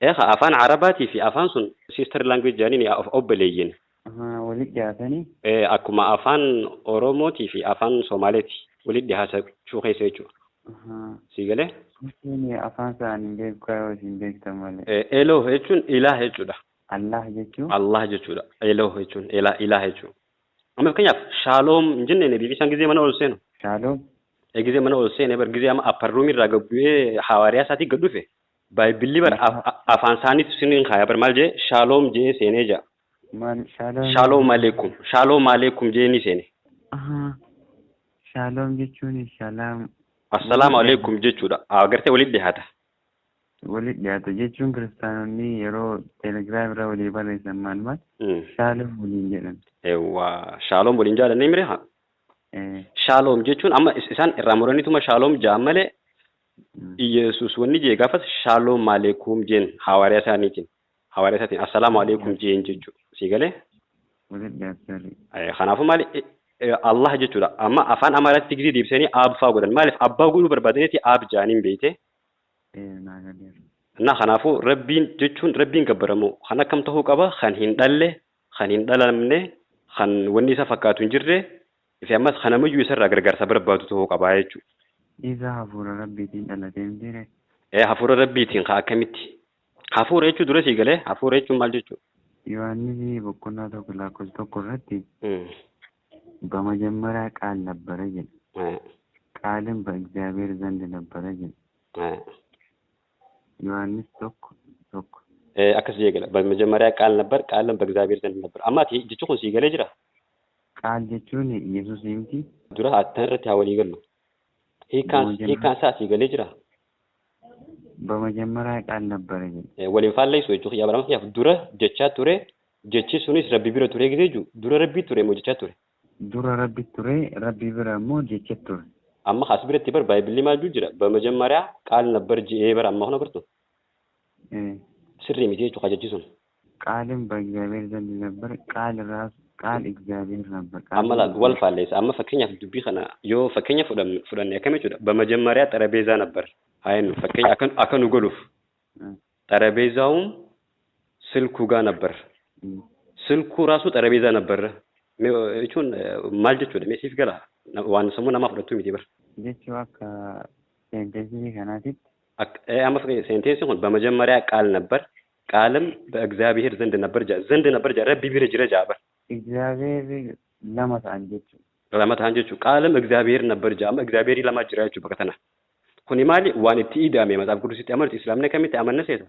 Eegaa afaan Arabaatii fi afaan sun sister language jedhanii obboleeyyiin. Walitti dhiyaatanii? Akkuma afaan Oromootii fi afaan Somaaleeti walitti dhiyaachuu keessa jechuudha. Si galee? Afaan isaanii beeku yoo isin beektan malee. Eloh jechuun ilaah jechuudha. Allah jechuun? Allah jechuudha. Eloh jechuun ilaah jechuudha. Amma fakkeenyaaf shaaloom hin jenne nabii isaan gizee mana ol seenu. Shaaloom? Gizee mana ol seene bar gizee amma apparruumii irraa gad bu'ee hawaariyaa isaatii gad dhufe. Baayibilli bar afaan isaaniitu siniin kaaya bar maal jee shaaloom jee seenee jaa. Maal shaaloom? Shaaloom aleekum shaaloom aleekum jee ni seene. Shaaloom jechuun shalaam. Assalaamu aleekum jechuudha. Agartee walitti dhiyaata. Walitti dhiyaata jechuun kiristaanonni yeroo telegiraam irra walii barreessan maal maal shaaloom waliin jedhan. Eewwa shaaloom waliin jedhan ni mire haa. Shaaloom jechuun amma isaan irraa muraniituma shaaloom jedhan malee Iyesuus wanni jee gaafas shaaloom aleekum jeen hawaariyaa isaaniitiin. Hawaariyaa isaatiin assalaamu aleekum jeen jechuudha. Si galee? Walitti dhiyaata. Kanaafuu maali Allah jechuudha. Amma afaan Amaaraatti gizee deebisanii aab fa'aa godhan. Maaliif abbaa godhuu barbaadaniiti aab jedhaniin beeyte. እና kanaafuu rabbiin jechuun rabbiin gabbaramu kan akkam ta'uu qaba kan hin dhalle kan hin dhalamne kan wanni isa fakkaatu hin jirre fi ammas kan namayyuu isarraa gargaarsa barbaadu ta'uu qaba jechuudha. Isa hafuura rabbiitiin dhalatee hin jire. Hafuura rabbiitiin haa akkamitti? Hafuura jechuun dura sii galee hafuura jechuun maal jechuudha? Yohaannis boqonnaa 1 lakkoofsa 1 irratti በመጀመሪያ ቃል ነበረ jedha. ቃልም በእግዚአብሔር ዘንድ ነበረ jedha. ዮሐንስ 1:1 akkas jee gala በመጀመሪያ ቃል ነበር ቃልም በእግዚአብሔር ዘንድ ነበር. Amma ati jechi kun sii galee jira? ቃል jechuun Yesuus miti. Dura attan irratti haa walii gallu. Hiikkaan isaa sii galee jira? በመጀመሪያ ቃል ነበረ jedha. Waliin faalleessu jechuun yaa barama kiyyaaf dura jechaa ture jechi sunis rabbi bira ture gisee jiru dura rabbii ture moo jechaa ture? Dura rabbi ture rabbi bira immoo jecha ture. Amma as biratti bar baayibilli maal jiru jira በመጀመሪያ ቃል ነበር jedhee bara amma kana bartu sirrii miti jechuudha jechi sun. ቃልም በእግዚአብሔር ዘንድ ነበር ቃል ራሱ ቃል እግዚአብሔር ነበር። Amma wal faalleessa amma fakkeenyaaf dubbii kana yoo fakkeenya fudhanne akkam jechuudha በመጀመሪያ ጠረጴዛ ነበር haa jennu fakkeenya akka nu galuuf ጠረጴዛውም ስልኩ ጋር ነበር ስልኩ ራሱ ጠረጴዛ ነበር jechuun maal jechuudha mee siif gala waan sammuu namaa fudhattu miti bar. Jechuu akka seentensii kanaatitti. Amma seentensiin kun በመጀመሪያ ቃል ነበር ቃልም በእግዚአብሔር ዘንድ ነበር jaa, ዘንድ ነበር jaa, Rabbi bira jira jaa bar. Egzaabeerri lama ta'an jechuudha. Lama ta'an jechuudha. ቃልም እግዚአብሔር ነበር jaa, amma እግዚአብሔር lama jira jechuudha bakka tana. Kuni maali? Waan itti ida'ame Matsaaf Quddusitti amantu, Islaamni kamitti amanna seeta?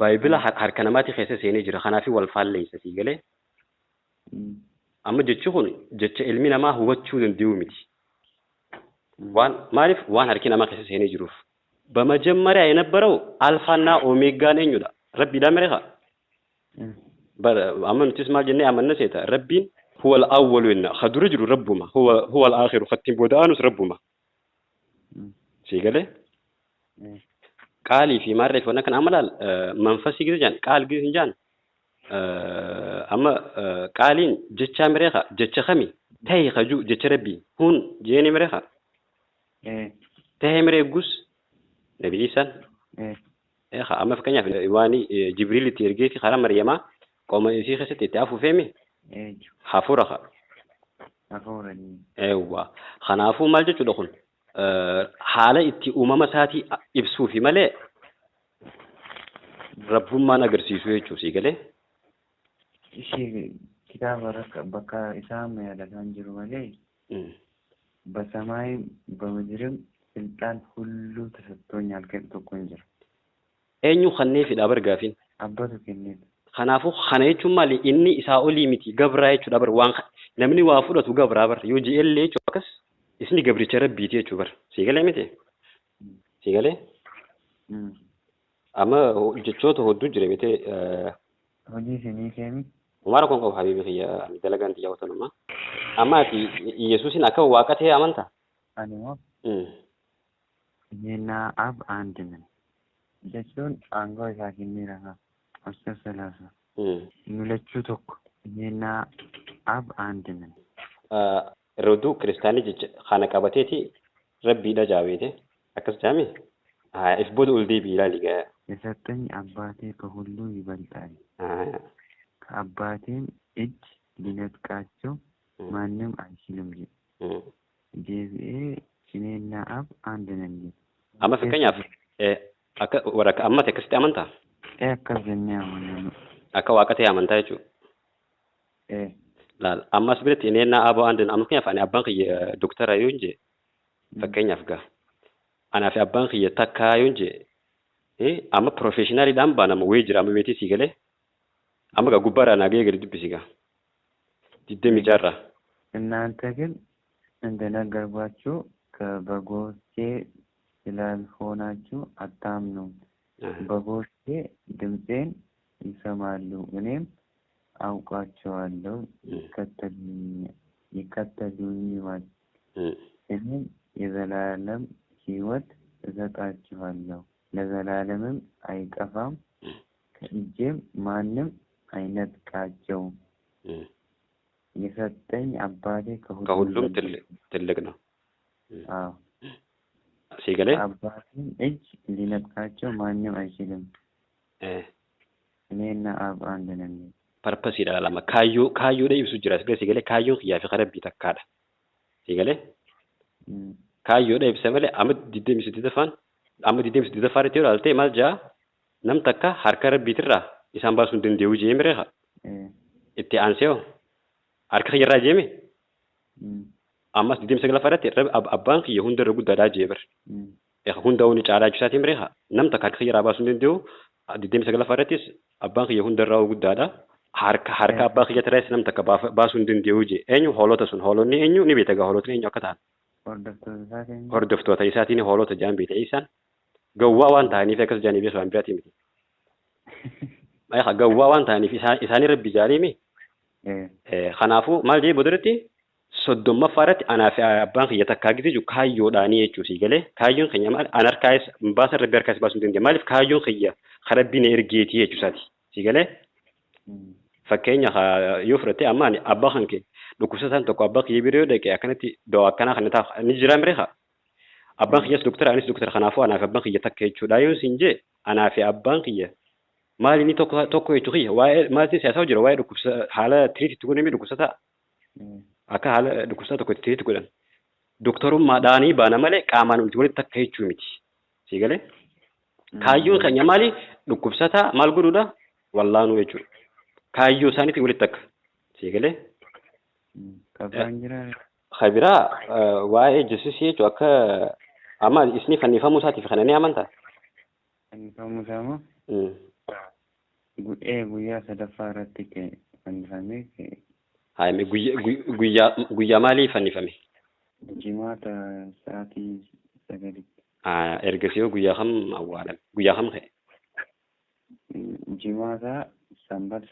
Baayibila harka namaati keessa seenee jira. Kanaaf wal faalleessa, sii galee? Amma jechi kun jecha ilmi namaa hubachuu danda'u miti. Waan maaliif? Waan harki namaa keessa seenee jiruuf. በመጀመሪያ የነበረው አልፋና ኦሜጋ ነኝ jedha. Rabbiidha mereqa. Amma nutis maal jennee amanna seeta? Rabbiin huwa al-awwalu jenna. Ka dura jiru Rabbuma. Huwa al-akhiru. Kattiin booda aanus Rabbuma. Sii galee? Qaalii fi maarree fi waan kana amma laal, manfasii gisa jaan, qaal gisa hin jaan, amma qaaliin jecha mereqa, jecha kami tahi kaju, jecha Rabbii hun jeeni mereqa, tahee miree gus Nabi Isaan. Amma fakkeenyaaf waan Jibriil itti ergee fi karaa Maryamaa qoma isii keessatti itti afuufeemi hafuura ka. Hafuuranii. Eewwa, kanaafuu maal jechuudha? Kun haala itti uumama isaatii ibsuufi malee rabbummaan agarsiisu jechuu, sii galee? Ishee kitaaba rakka bakka isaa yaadataan jiru malee በሰማይም በምድርም ስልጣን ሁሉ ተሰጥቶኛል jedhu tokko hin jiru. Eenyu kanneefidha bar gaafiin. Abbatu kenneef. Kanaafuu kana jechuun maali? Inni isaa olii miti, gabraa jechuudha bar. Waan namni waa fudhatu gabraa bar yoo je'ellee jechuudha, akkas isni gabricha Rabbiiti jechuu bar, sii galee miti? Sii galee? Amma jechoota hedduu jira miti? Hojii isinii keemi. Umaara kun qabu, habiibi kiyya, ani dalagaan xiyya watanuma. Amma ati Yesuusin akka waaqa ta'e amantaa? Ani moo እኔና አብ አንድ ነን jechuun aangoo isaa kenneera አስር ሰላሳ nu lachuu tokko, እኔና አብ አንድ ነን። Roduu kiristaanii jecha kana qabateeti Rabbiidha jaabeete akkas jaami if booda ol deebii ilaali gaa. የሰጠኝ አባቴ ከሁሉ ይበልጣል፣ ከአባቴም እጅ ሊነጥቃቸው ማንም አይችልም jedhe. Deebi'ee እኔና አብ አንድ ነን jedhe. Amma fakkeenyaaf akka warra ammati akkasitti amantaa? Ee, akkas jennee amanna. Akka waaqa ta'e amantaa jechuudha. Ee. Laal, ammas biratti እኔና አብ አንድ ነን. Amma fakkeenyaaf ani abbaan kiyya doktara yoo hin jee, fakkeenyaaf gaa, anaa fi abbaan kiyya takkaa yoo hin jee, amma professionaliidhaan baanama wayii jira amma beetii, sii galee? Amma gaa gubbaarraa naa gahee gadi dubbisi gaa digdami jaarraa. እናንተ ግን እንደነገርኳችሁ ከበጎቼ ስላልሆናችሁ አታምኑም። በጎቼ ድምፄን ይሰማሉ፣ እኔም አውቃቸዋለሁ፣ ይከተሉኝማል። እኔም የዘላለም ሕይወት እሰጣቸዋለሁ፣ ለዘላለምም አይጠፋም፣ ከእጄም ማንም አይነጥቃቸውም። የሰጠኝ አባቴ ከሁሉም ከሁሉም ይበልጣል። ትልቅ ነው። አዎ። Sii galee? ከአባቴም እጅ ሊነጥቃቸው ማንም አይችልም። እኔና አብ አንድ ነን። Purposeiidha lama, kaayyoo kaayyoodha ibsu jira as sii galee? Kaayyoon kiyyaa fi Rabbii takkaadha, sii galee? Kaayyoodha ibsa malee amma 28ffaan, amma 28ffaa irratti yoo ilaalte maal jaa? Nam takka harka Rabbiitirraa isaan baasuu hin danda'u jee mireeqa. Itti aansee hoo harka kiyyarraa jeeme. Ammas 29ffaa irratti abbaan kiyya hundarra guddaadhaa jee bar. Hunda ni caalaa jechuu mireeqa. Nam takka harka kiyyarraa baasuu hin danda'u. 29ffaa irrattis abbaan kiyya hundarraa guddaadha, harka abbaa kiyyatirraas nam takka baasuu hin danda'u jee. Eenyu hoolota sun? Hoolonni eenyu ni beekta gaa, hoolotni eenyu akka ta'an? Hordoftoota isaa keenya. Hordoftoota isaatiin hoolota jaan beekta. Isaan gawwaa waan ta'aniif akkas jaanii beeku, waan biraatii miti. Gawwaa waan ta'aniif isaanii Rabbi jaalimi. Kanaafuu maal jee boodatti 30ffaa irratti? Anaa fi abbaan kiyya takkaa gisee jiru kaayyoodhaanii jechuu, sii galee? Kaayyoon keenya maal? An harkaas baasa, Rabbi harkaas baasuu hin danda'e. Maaliif? Kaayyoon kiyya Rabbi na ergeetii jechuu isaati, sii galee? Fakkeenya yoo fudhatte, amma ani abbaa kan kee dhukkubsataan tokko abbaa kiyya bira yoo dhaqe akkanatti dawaa akkanaa kana ta'a ni jira mireeqa. Abbaan kiyyas doktara, anis doktara, kanaafuu anaa fi abbaan kiyya takka jechuudha yoo siin jee, anaa fi abbaan kiyya maali inni tokko tokko jechuu kiyya? Waa'ee maaltiin siyaasaa jira, waa'ee dhukkubsa haala treat itti godhame dhukkubsataa, akka haala dhukkubsataa tokko itti treat godhan doktorummaadhaanii baana malee qaamaan nuti walitti takka jechuu miti. Sii galee? Kaayyoon keenya maali? Dhukkubsataa maal godhuudha? Wallaanuu jechuudha. Kaayyoo isaaniitiin walitti akka. Sii galee? Kabiraan jira. Kabiraa waa'ee Jesusii jechuun akka amma isni fannifamuu isaatiif kana ni amantaa? Fannifamuu isaa moo? Guyyaa sadaffaa irratti fannifamee. Haayame guyyaa maalii fannifame? Jimaata sa'aatii 9tti. Ergasii hoo guyyaa kam awwaalame? Guyyaa kam ka'e? Jimaata sanbat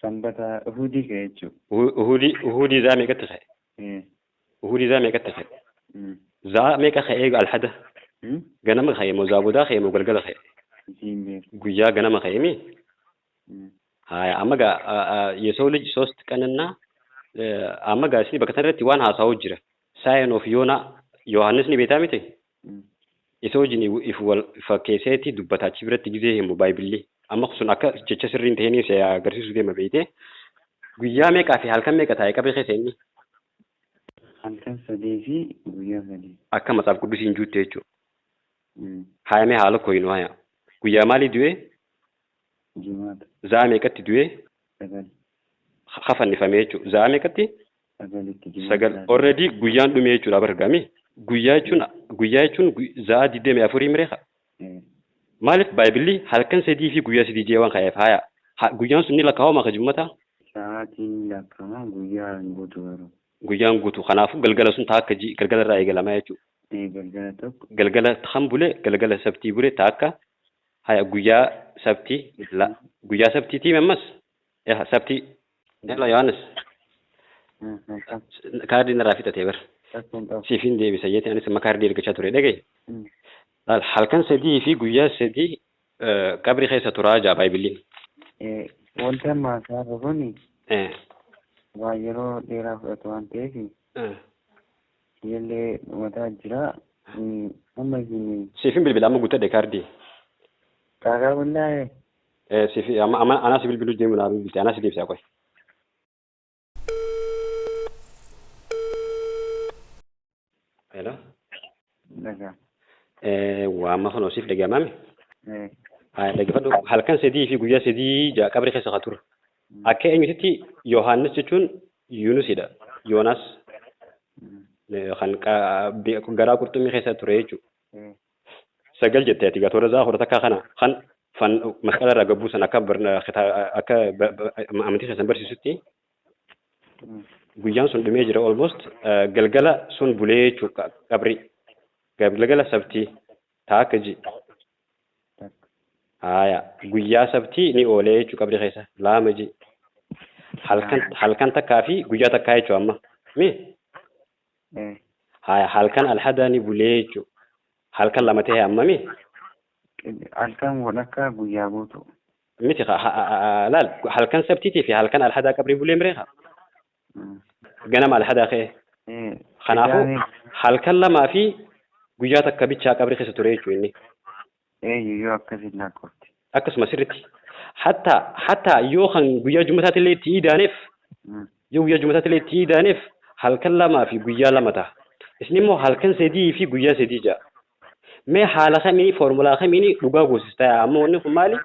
sanbata uhudii ka'e jechuudha. Uhudii zaa meeqatti ka'e? Uhudii zaa meeqatti ka'e? Zaa meeqa ka'ee alhada? Ganama ka'e moo zaabodaa ka'e moo galgala ka'e? Guyyaa ganama ka'e mi? Haya amma gaa የሰው ልጅ ሶስት ቀንና amma gaa isin bakka kanarratti waan haasa'u jira. Sign of Yoona Yohaannis ni beektaa miti? Isa wajjin if wal fakkeesseeti dubbata achi biratti gizee himu baayibilli. Amma sun akka jecha sirrii hin ta'iniin si agarsiisuu deema beeytee. Guyyaa meeqaa fi halkan meeqa taa'e qabri keessa inni? Halkan 3 fi guyyaa 3. Akka matsaaf quddusiin juutte jechuudha. Haayamee haala koyinu haya. Guyyaa maalii du'ee? Jimaata. Za'a meeqatti du'ee? 9. Hafannifamee jechuudha. Za'a meeqatti? 9tti. 9. Already guyyaan dhume jechuudha bargaami. Guyyaa jechuun za'a 24 miree. Maaliif baayibilli halkan 3 fi guyyaa 3 jee waan ka'eef haya. Guyyaan sun ni lakkaa'ama ka jimmata? Sa'aatiin lakkaa'ama guyyaan guutuu garuu. Guyyaan guutuu kanaafuu galgala sun taakka galgala irraa eegalamaa jechuudha. Galgala tokko. Galgala kan bule galgala sabtii bule taakka haya guyyaa sabtii guyyaa sabtiitii ammas sabtii. Yalla Yohaannis. Kaardii narraa fixatee bara. Siifin deebisa jeetiin anis amma kaardii ergachaa ture dhagaye. Halkan 3 fi guyyaa 3 qabri keessa turaa jaa baayibiliin. Wanta amma haasa'aa kun waa yeroo dheeraa fudhatu waan ta'eef illee mataa jira. Amma isin. Siifin bilbila amma guuttadhe kaardii. Kaakaa bullaa'e. Siifi amma anaa si bilbiluu deemu naa bilbilte anaa si deebisaa qoy. Hello. Dhagaa. Waamma kun siif dhaga'amame. Haa dhaggeeffadhu halkan 3 fi guyyaa 3 jaa qabri keessa haa ture. Akka eenyutitti Yohaannis jechuun Yunusidha. Yoonaas kan garaa qurxummii keessa ture jechuudha. 9 jettee ati toora zaa horata akka kana kan fan masqala irraa gabbuu san akka akka amantii keessan barsiisutti guyyaan sun dhumee jira almost galgala sun bulee jechuudha qabri. Galgala sabtii taakka ji. Haya guyyaa sabtii ni oolee jechuudha qabri keessa 2 ji. Halkan takkaa fi guyyaa takkaa jechuudha amma. Mi? Haya halkan alhadaa ni bulee jechuudha. Halkan 2 ta'e amma mi? Halkan walakkaa guyyaa guutuu. Miti laal halkan sabtiitii fi halkan alhadaa qabri bulee miree ganama alhadaa ka'e. Kanaafuu halkan 2 fi guyyaa takka bichaa qabri keessa ture jechuudha inni. Yoo akkasiin lakkoofte. Akkasuma sirriitti. Hatta yoo kan guyyaa jumataatti illee itti idaaneef yoo guyyaa jumataatti illee itti idaaneef halkan 2 fi guyyaa 2 ta'a. Isin immoo halkan 3 fi guyyaa 3 ja'a. Mee haala kamiini foormulaa kamiini dhugaa goosistaa amma wanni kun maali?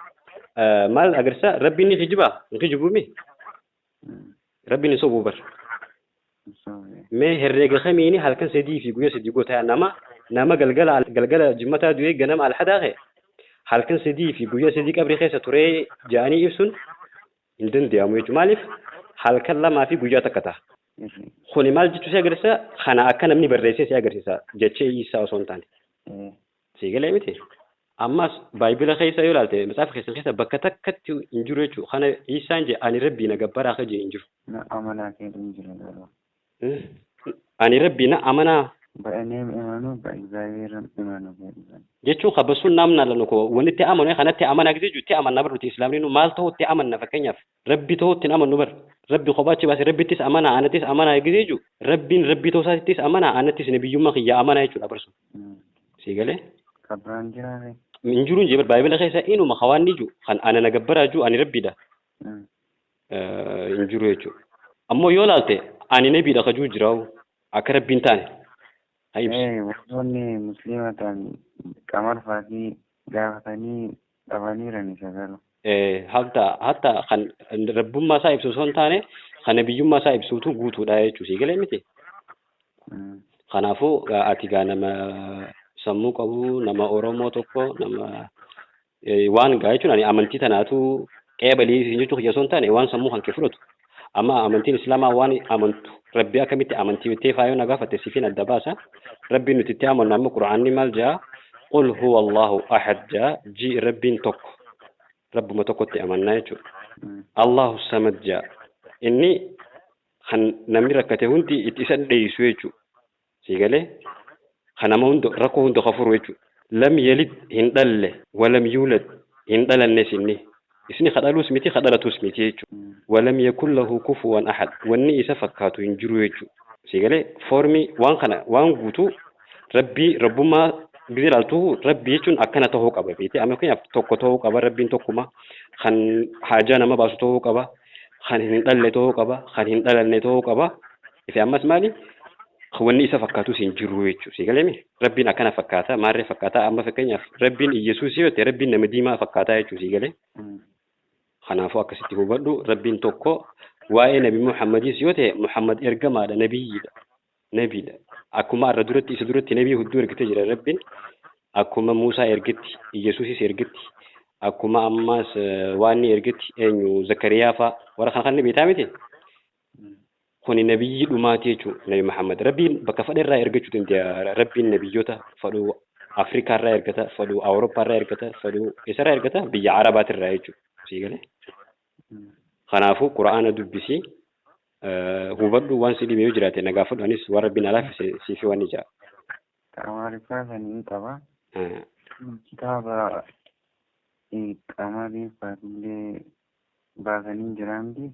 Maal agarsiisa? Rabbiin ni kijibaa? Hin kijibuumi? Rabbiin hin sobuu bar. Mee herreega kamiini halkan 3 fi guyyaa 3 gootaa nama galgala jimmataa du'ee ganama alhadaa ka'e halkan 3 fi guyyaa 3 qabrii keessa turee ja'anii ibsuun hin danda'amu jechuudha. Maaliif halkan 2 fi guyyaa takka ta'a. Kuni maal jechuu si agarsiisa? Kana akka namni barreessee si agarsiisa jechee isaa osoo hin taane. Si galee miti? Ammas baayibila keessa yoo ilaalte matsaafa keessan keessa bakka takkatti hin jiru jechuudha. Kana Iisaan jee ani rabbii na gabbaraa akka jee hin jiru. Na amanaa keetu hin jiru garuu. Ani rabbii na amanaa. በእኔም እመኑ በእግዚአብሔርም እመኑ jechuun kabasuun namna lanu ko wanni itti amanu kanatti amanaa gisee jiru itti amanna bar nuti islaamni nu maal ta'u itti amanna fakkeenyaaf rabbi ta'u itti amannu bar rabbi kophaa achi baase rabbittis amanaa anattis amanaa gisee jiru rabbiin rabbi ta'uu isaattis amanaa anattis nabiyyummaa kiyya amanaa jechuudha barsu. Sii galee? Kabiraan jiraare. Hin jiru hin jee baayibila keessa inuma hawaanni jiru kan ana na gabbaraa jiru ani rabbiidha. Hin jiru jechuudha. Ammoo yoo laalte ani nabiidha kajuu jiraawu akka rabbiin taane. Warroonni musliima ta'an qamar faatii gaafatanii Dhabaniiran isa garuu. Hatta kan rabbummaa isaa ibsu osoo hin taane kan nabiyyummaa isaa ibsuutu guutuudha jechuu sii galee miti. Kanaafuu ati gaa nama sammuu qabu, nama Oromoo tokko, nama waan gaa jechuun ani amantii tanaatu qeebalii isin jechuu kiyya osoo hin taane waan sammuu kan kee fudhatu. Amma amantiin Islaamaa waan amantu Rabbi akkamitti amantii jettee faayoo na gaafatte siifin adda baasa. Rabbiin nuti itti amannu amma Qur'aanni maal jaa? Qul huwa Allahu ahad jaa, ji Rabbiin tokko. Rabbuma tokkotti amannaa jechuudha. Allahu samad jaa. Inni kan namni rakkate hundi itti isa dheeysu jechuudha. Sii galee? Kan nama hunda rakkoo hunda ka furu jechuudha. Lam yalid hin dhalle, walam yuulad hin dhalannes inni. Isni ka dhaluus miti, ka dhalatus miti jechuudha. Walam yakun lahu kufuwan ahad. Wanni isa fakkaatu hin jiru jechuudha. Sii galee? Foormii waan kana waan guutuu Rabbii rabbummaa gizee ilaaltu Rabbii jechuun akkana ta'uu qaba beekte. Amma fakkeenyaaf tokko ta'uu qaba, Rabbiin tokkuma, kan haajaa nama baasu ta'uu qaba, kan hin dhalle ta'uu qaba, kan hin dhalanne ta'uu qaba. Ifi ammas maali? Wanni isa fakkaatus hin jiru jechuudha. Sii galee mi? Rabbiin akkana fakkaata, maarree fakkaata. Amma fakkeenyaaf Rabbiin Iyyasuus yoo ta'e Rabbiin nama diimaa fakkaataa jechuudha. Sii galee? Kanaafuu akkasitti hubadhu, Rabbiin tokko. Waa'ee Nabi Muhammadis yoo ta'e Muhammad ergamaadha, nabiyyiidha. Nabiidha. Akkuma arra duratti isa duratti nabii hudduu ergitee jira Rabbiin. Akkuma Muusaa ergetti, Iyyasuusis ergetti, akkuma ammas waan inni ergetti eenyu Zakariyaa fa'a warra kana kan ni beektaa miti? Kuni nabiyyii dhumaati jechuudha Nabi Muhammad. Rabbiin bakka fedhe irraa ergachuu danda'a. Rabbiin nabiyyoota fedhu Afrikaa irraa ergata, fedhu Awurooppaa irraa ergata, fedhu eessarraa ergata? Biyya Arabaatirraa jechuudha. Sii galee? Kanaafuu Qura'aana dubbisi, hubadhu, waan si dhibe yoo jiraate na gaafadhu, anis waan Rabbiin na laaffise siifi waan ni ja'a. Amaariffaa sanii qaba. Kitaaba qamarii faatillee baasanii jiraanti.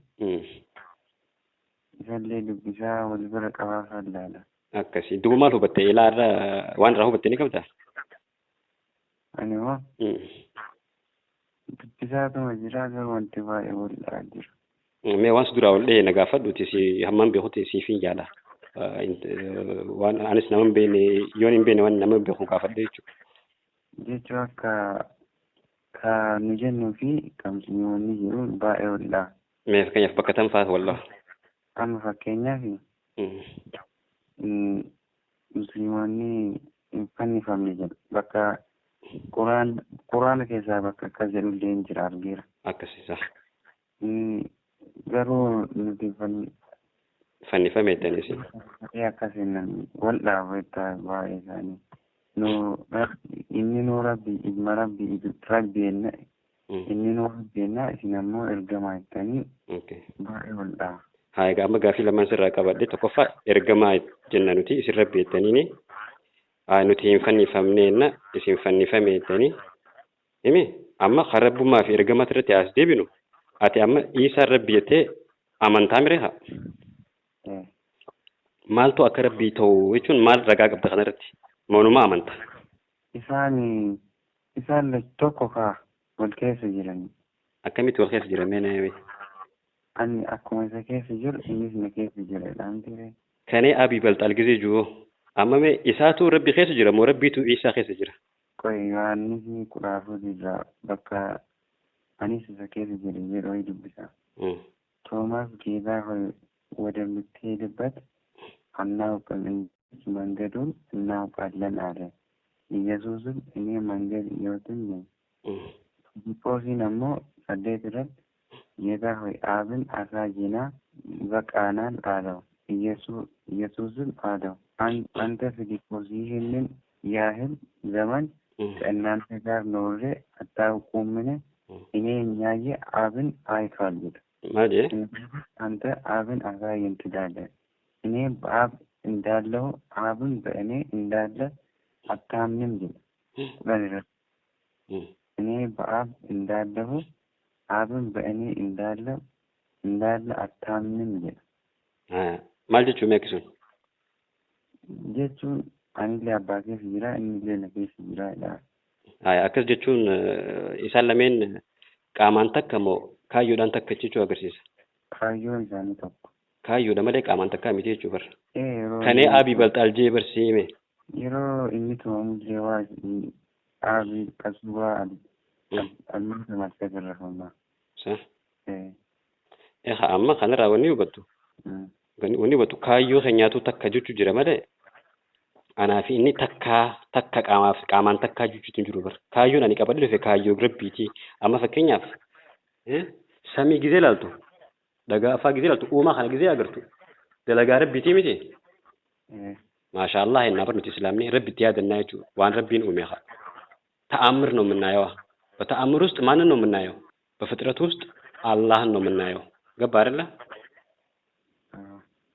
Isallee dubbisaa wal bira qabaa fallaala. Akkasii. Duuba maal hubatte? Ilaa irraa waan irraa hubatte ni qabdaa? Ani hoo dubbisaatuma jira, garuu wanti baay'ee wal dha'aa jira. Mee waan si duraa ol dha'e na gaafadhuuti, si hammaan beekutti siifin yaala. Waan anis nama hin beekne yoon hin beekne waan nama beeku gaafadhe jechuudha. Jechuun akka ka nu jennuu fi kan musliimonni jiru baay'ee wal dha'a. Mee fakkeenyaaf bakka tam fa'aa wal dha'a? Amma fakkeenyaaf musliimonni hin fannifamne jedhu. Bakka Quraana keessaa bakka akkas jedhullee hin jira, argeera. Akkasiisa. Garuu nuti Fannifame jettaniis. Akkas jennan wal dhaabu baay'ee isaanii. Nu inni nu Rabbi ilma Rabbi Rabbi jenna, inni nu Rabbi jenna, isin ammoo ergamaa jettanii baay'ee wal dhaaba. Haa, egaa amma gaaffii lamaan sirraa qabadhe. Tokkoffaa, ergamaa jenna nuti, isin Rabbi jettaniini. Haa, nuti hin fannifamne jenna, isin fannifame jettanii. Himi amma kan rabbummaa fi ergamaa irratti as deebinu, ati amma Iisaan Rabbi jettee amantaa miree haa? Maaltu akka Rabbii ta'u jechuun maal ragaa qabda kanarratti? Moonumaa amanta. Isaan tokko kaa wal keessa jiranii. Akkamitti wal keessa jiran mee na himi? Ani akkuma isa keessa jiru innis na keessa jira jedhamti. Kanee Abii balxaal gizee jiru amma mee isaatu Rabbi keessa jira moo Rabbiitu Iisaa keessa jira? Qoy, Yohaannis 14 irraa bakka anis isa keessa jira jedhu wayi dubbisa. ቶማስ ጌታ ሆይ ወደምትሄድበት አናውቅም እንጂ መንገዱን እናውቃለን አለ። ኢየሱስም እኔ መንገድ ሕይወትም ነኝ። ፊልጶስን ammoo 8 irratti ጌታ ሆይ አብን አሳየና ይበቃናል አለው። ኢየሱስም አለው፣ አንተ ፊልጶስ ይህንን ያህል ዘመን ከእናንተ ጋር ኖሬ አታውቁምን? እኔን ያየ አብን አይቷል። Maal jedhee? አንተ አብን አሳየን ትላለህ። እኔ በአብ እንዳለሁ አብም በእኔ እንዳለ አታምንም ይላል። 10 irratti እኔ በአብ እንዳለሁ አብም በእኔ እንዳለ አታምንም ይላል። Maal jechuun mee akkasuun? Jechuun anillee abbaa keessa jira, innillee na keessa jira jedha. Akkas jechuun isaan lameen qaamaan takka moo kaayyoodhaan takka jechuu agarsiisa? Kaayyoon isaanii tokko. Kaayyoodha malee qaamaan takkaa miti jechuu barra. Yeroo Kanee Abii balxaal jee barsiime. Yeroo inni tumamullee waa Aabii qasubaa Amma አልተገረፈማ። Sa? Eha amma kanarraa wanni hubattu. Wanni hubattu kaayyoo keenyaatu takka jechuu jira malee anaa fi inni takkaa takka qaamaaf qaamaan takkaa jechuutu hin jiru bara. Kaayyoon ani qabadhe dhufe kaayyoo rabbiiti. Amma fakkeenyaaf samii gizee ilaaltu, dhagaa afaa gizee ilaaltu, uumaa kana gizee agartu dalagaa rabbiitii miti. Maashaa Allah innaa bar nuti islaamni rabbitti yaadannaa jechuudha. Waan rabbiin uume haa. ተአምር ነው የምናየው። በተአምር ውስጥ ማንን ነው የምናየው? በፍጥረት ውስጥ አላህን ነው የምናየው። ገባ አይደለ?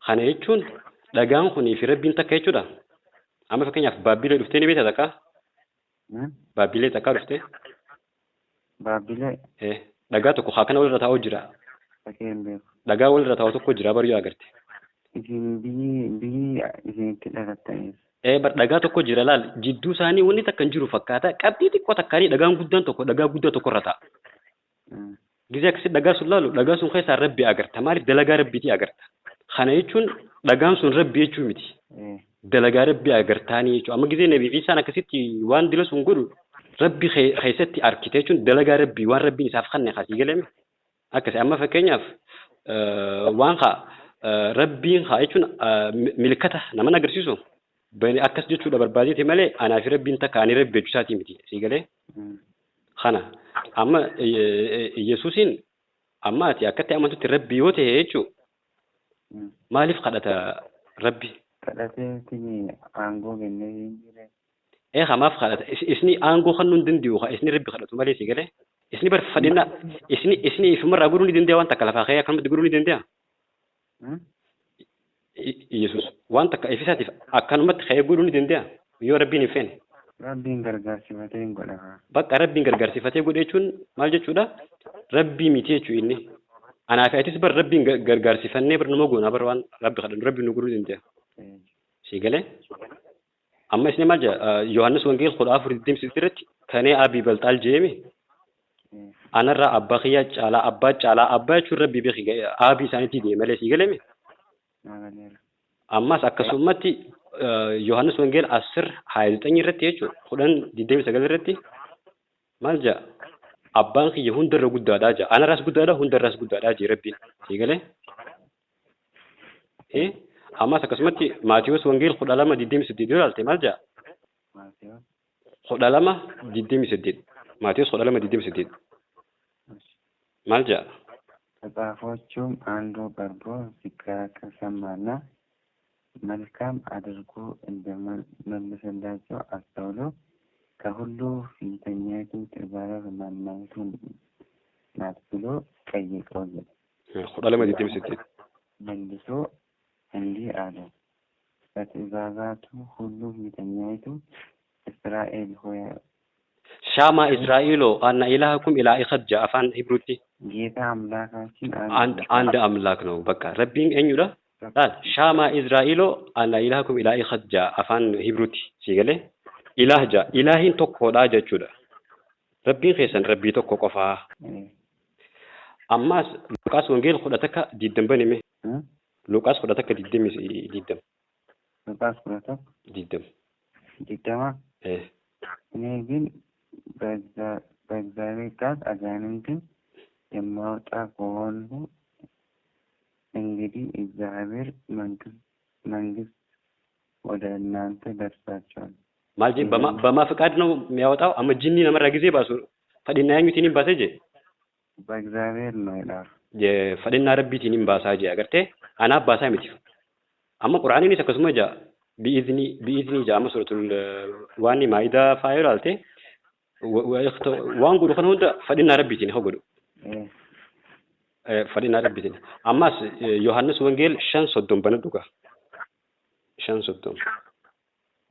Kana jechuun dhagaan kunii fi rabbiin takka jechuudha. Amma fakkeenyaaf Baabbilee dhuftee ni beektaa takka? Baabbilee takka dhuftee? Baabbilee. Dhagaa tokko haa kana walirra taa'u jira. Fakee hin beeku. Dhagaa walirra taa'u tokko jira bari yoo agarte. Isin biyyi isinitti dhalattaniif. Bar dhagaa tokko jira laal, jidduu isaanii wanni takka hin jiru fakkaata. Qabxii xiqqoo takkaanii dhagaan guddaan tokko dhagaa guddaa tokko irra taa'a. Gizee akkasii dhagaa sun laalu dhagaa sun keessaa rabbi agarta. Maaliif dalagaa rabbiitii agarta? Kana jechuun dhagaan sun rabbi jechuu miti. Dalagaa rabbi agartaanii jechuudha. Amma gizee Nabi Iisaan akkasitti waan dila sun godhu rabbi keessatti arkite jechuun dalagaa rabbii waan rabbiin isaaf kenne kasii galame. Akkasi amma fakkeenyaaf waan haa rabbiin haa jechuun milkata nama agarsiisu. Akkas jechuudha barbaadeeti malee anaa fi rabbiin takka ani rabbi jechuu isaatii miti sii galee. Kana amma Yesuusiin amma ati akkatti amantutti rabbi yoo ta'e jechuu maaliif kadhata rabbi? Kadhateetiin aangoo kennee hin jire. Hamaaf kadhata. Isni aangoo kennuu hin danda'u isni rabbi kadhatu malee sii galee. Isni bar fadhina isni isni ifumarraa godhuu ni danda'a waan takka lafaa ka'ee akkanumatti godhuu ni danda'a. Yesuus waan takka ifisaatiif akkanumatti ka'ee godhuu ni danda'a yoo rabbiin hin feene. Rabbiin gargaarsifatee hin godha. Bakka rabbiin gargaarsifatee godhe jechuun maal jechuudha? Rabbii miti jechuu inni. Anaa fi atis bar rabbiin gargaarsifannee bar nama goona bar waan rabbi kadhannu rabbiin nu godhuu danda'a. Sii galee? Amma isin maal jedha? Yohaannis Wangeelii 14:28 irratti kanee abii balxaal jeeme anarraa abbaa kiyyaa caalaa abbaa caalaa abbaa jechuun rabbii beeki aabii isaaniitii deeme malee sii galeeme? Ammas akkasumatti Yohaannis Wangeelii 10:29 irratti jechuudha 10:29 irratti maal jedha? Abbaan kiyya hundarra guddaadhaa jedha. Anarraas guddaadha hundarraas guddaadhaa jee rabbiin. Sii galee? Ammas akkasumatti Maatiyuus Wangeelii 12:28 yoo ilaalte maal jedha? 12:28. Maatiyuus 12:28. Maal jedha? ከጻፎቹም አንዱ ቀርቦ ሲከራከር ሰማና መልካም አድርጎ እንደመለሰላቸው አስተውሎ ከሁሉ ፊተኛይቱ ትእዛዝ ማናይቱ ናት ብሎ ጠየቀው። 12:28. መልሶ እንዲህ አለ፣ ከትእዛዛቱ ሁሉ ፊተኛይቱ እስራኤል ሆይ ሻማ እስራኤሎ አና ኢላህኩም ኢላ ኢኸድ ጃ አፋን ሂብሩቲ ጌታ አምላካችን አንድ አምላክ ነው። በቃ ረቢን eenyudha? Laal ሻማ እስራኤሎ አና ኢላህኩም ኢላ ኢኸድ ጃ afaan hibruuti si galee ilaah ja ilaahiin tokkodha jechuudha. Rabbiin keessan rabbii tokko qofaa. Ammas Luqaas Wangeelii 11:20 banime. Luqaas 11:20. Luqaas 11 20 20. እኔ ግን በእግዚአብሔር ቃል አጋንንትን የማወጣ ከሆንሁ እንግዲህ እግዚአብሔር መንግስት ወደ እናንተ ደርሳችኋል። Maal jee በማ ፍቃድ ነው የሚያወጣው? Amma jinnii namarraa gisee baasu fadhinnaa eenyuutiin hin baasee jee? በእግዚአብሔር ነው ይላል። Fadhinnaa rabbiitiin hin baasaa jee agartee anaaf baasaa miti. Amma quraaniinis akkasuma jaa bi'iznii bi'iznii jaa amma suratul waan maayidaa faa yoo ilaalte waan godhu kana hunda fadhinnaa rabbiitiin haa godhu. Fadhinnaa rabbiitiin. Ammas Yohaannis Wangeel 5:30 bana dhuga. 5:30.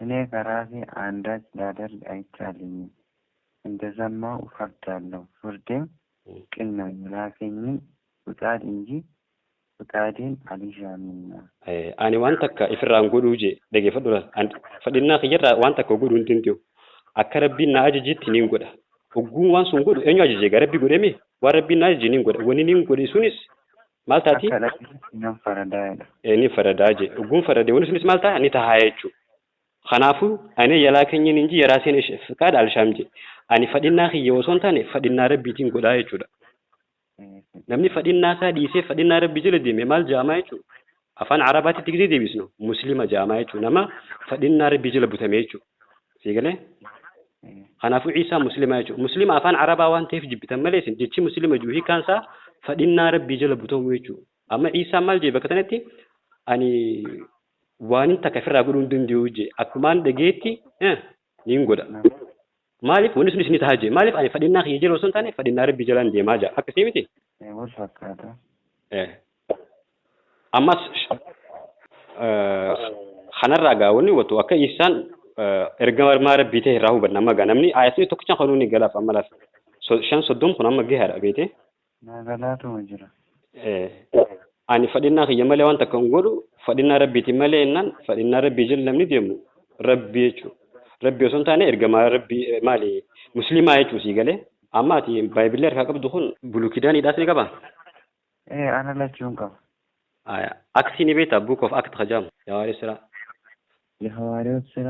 እኔ ከራሴ አንዳች ላደርግ አይቻለኝም፣ እንደሰማሁ እፈርዳለሁ፣ ፍርዴም ቅን ነው፣ የላከኝን ፍቃድ እንጂ ፍቃዴን አልሻምና። Ani waan takka ifirraan godhuu jee dhageeffadhu laal. Fadhinnaa kiyyarraa waan takka godhuu hin danda'u. Akka rabbiin na ajajetti niin godha. Ogguun waan sun godhu eenyu ajaje egaa rabbi godhee mee? Waan rabbiin na ajaje niin godha. Wanni niin godhe sunis maal taati? Akka dhaggeetti nan faradaa jedha. Ni faradaa jee. Ogguun faradee wanni sunis maal ta'a? Ni tahaa jechuudha. Kanaafuu ani የላከኝን እንጂ የራሴን ፍቃድ አልሻም jee. Ani fadhinnaa kiyya osoo hin taane fadhinnaa Rabbiitiin godhaa jechuudha. Namni fadhinnaa isaa dhiisee fadhinnaa Rabbii jala deeme maal ja'amaa jechuudha? Afaan Arabaatitti gisee deebisnu Muslima ja'amaa jechuudha. Nama fadhinnaa Rabbii jala butame jechuudha. Sii galee? Kanaafuu Iisaa Muslima jechuudha. Muslima afaan Arabaa waan ta'eef jibbitan malee isin jechi Muslima jiru hiikaan isaa fadhinnaa Rabbii jala butamuu jechuudha. Amma Iisaan maal jee bakka tanatti ani waanin takka ofirraa godhuu hin danda'u jee akkumaan dhageetti niin godha. Maaliif wanni sun isinii tahaa jee maaliif ani fadhinnaa kiyya jala osoo hin taane fadhinnaa Rabbii jalaan deemaa jaa akkasii miti. Wal fakkaata. Ammas kanarraa gaa wanni hubatu akka Iisaan ergamaa Rabbii ta'e irraa hubanna amma gaa namni ayatni tokkicha kanuu ni galaaf amma laaf 5:30 kun amma gahaadha beete. Naa galaatuma jira. Ani fadhinnaa kiyya malee waan takka hin godhu fadhinnaa Rabbiitiin malee jennaan fadhinnaa Rabbii jala namni deemu Rabbii jechuudha. Rabbii osoo hin taane ergamaa Rabbii maali musliimaa jechuu sii galee. Amma ati baayibilii harkaa qabdu kun bulukidaaniidhaas ni qabaa? Ana lachuun qaba. Aksii ni beektaa book of act kajaamu የሐዋርያት ስራ የሐዋርያት ስራ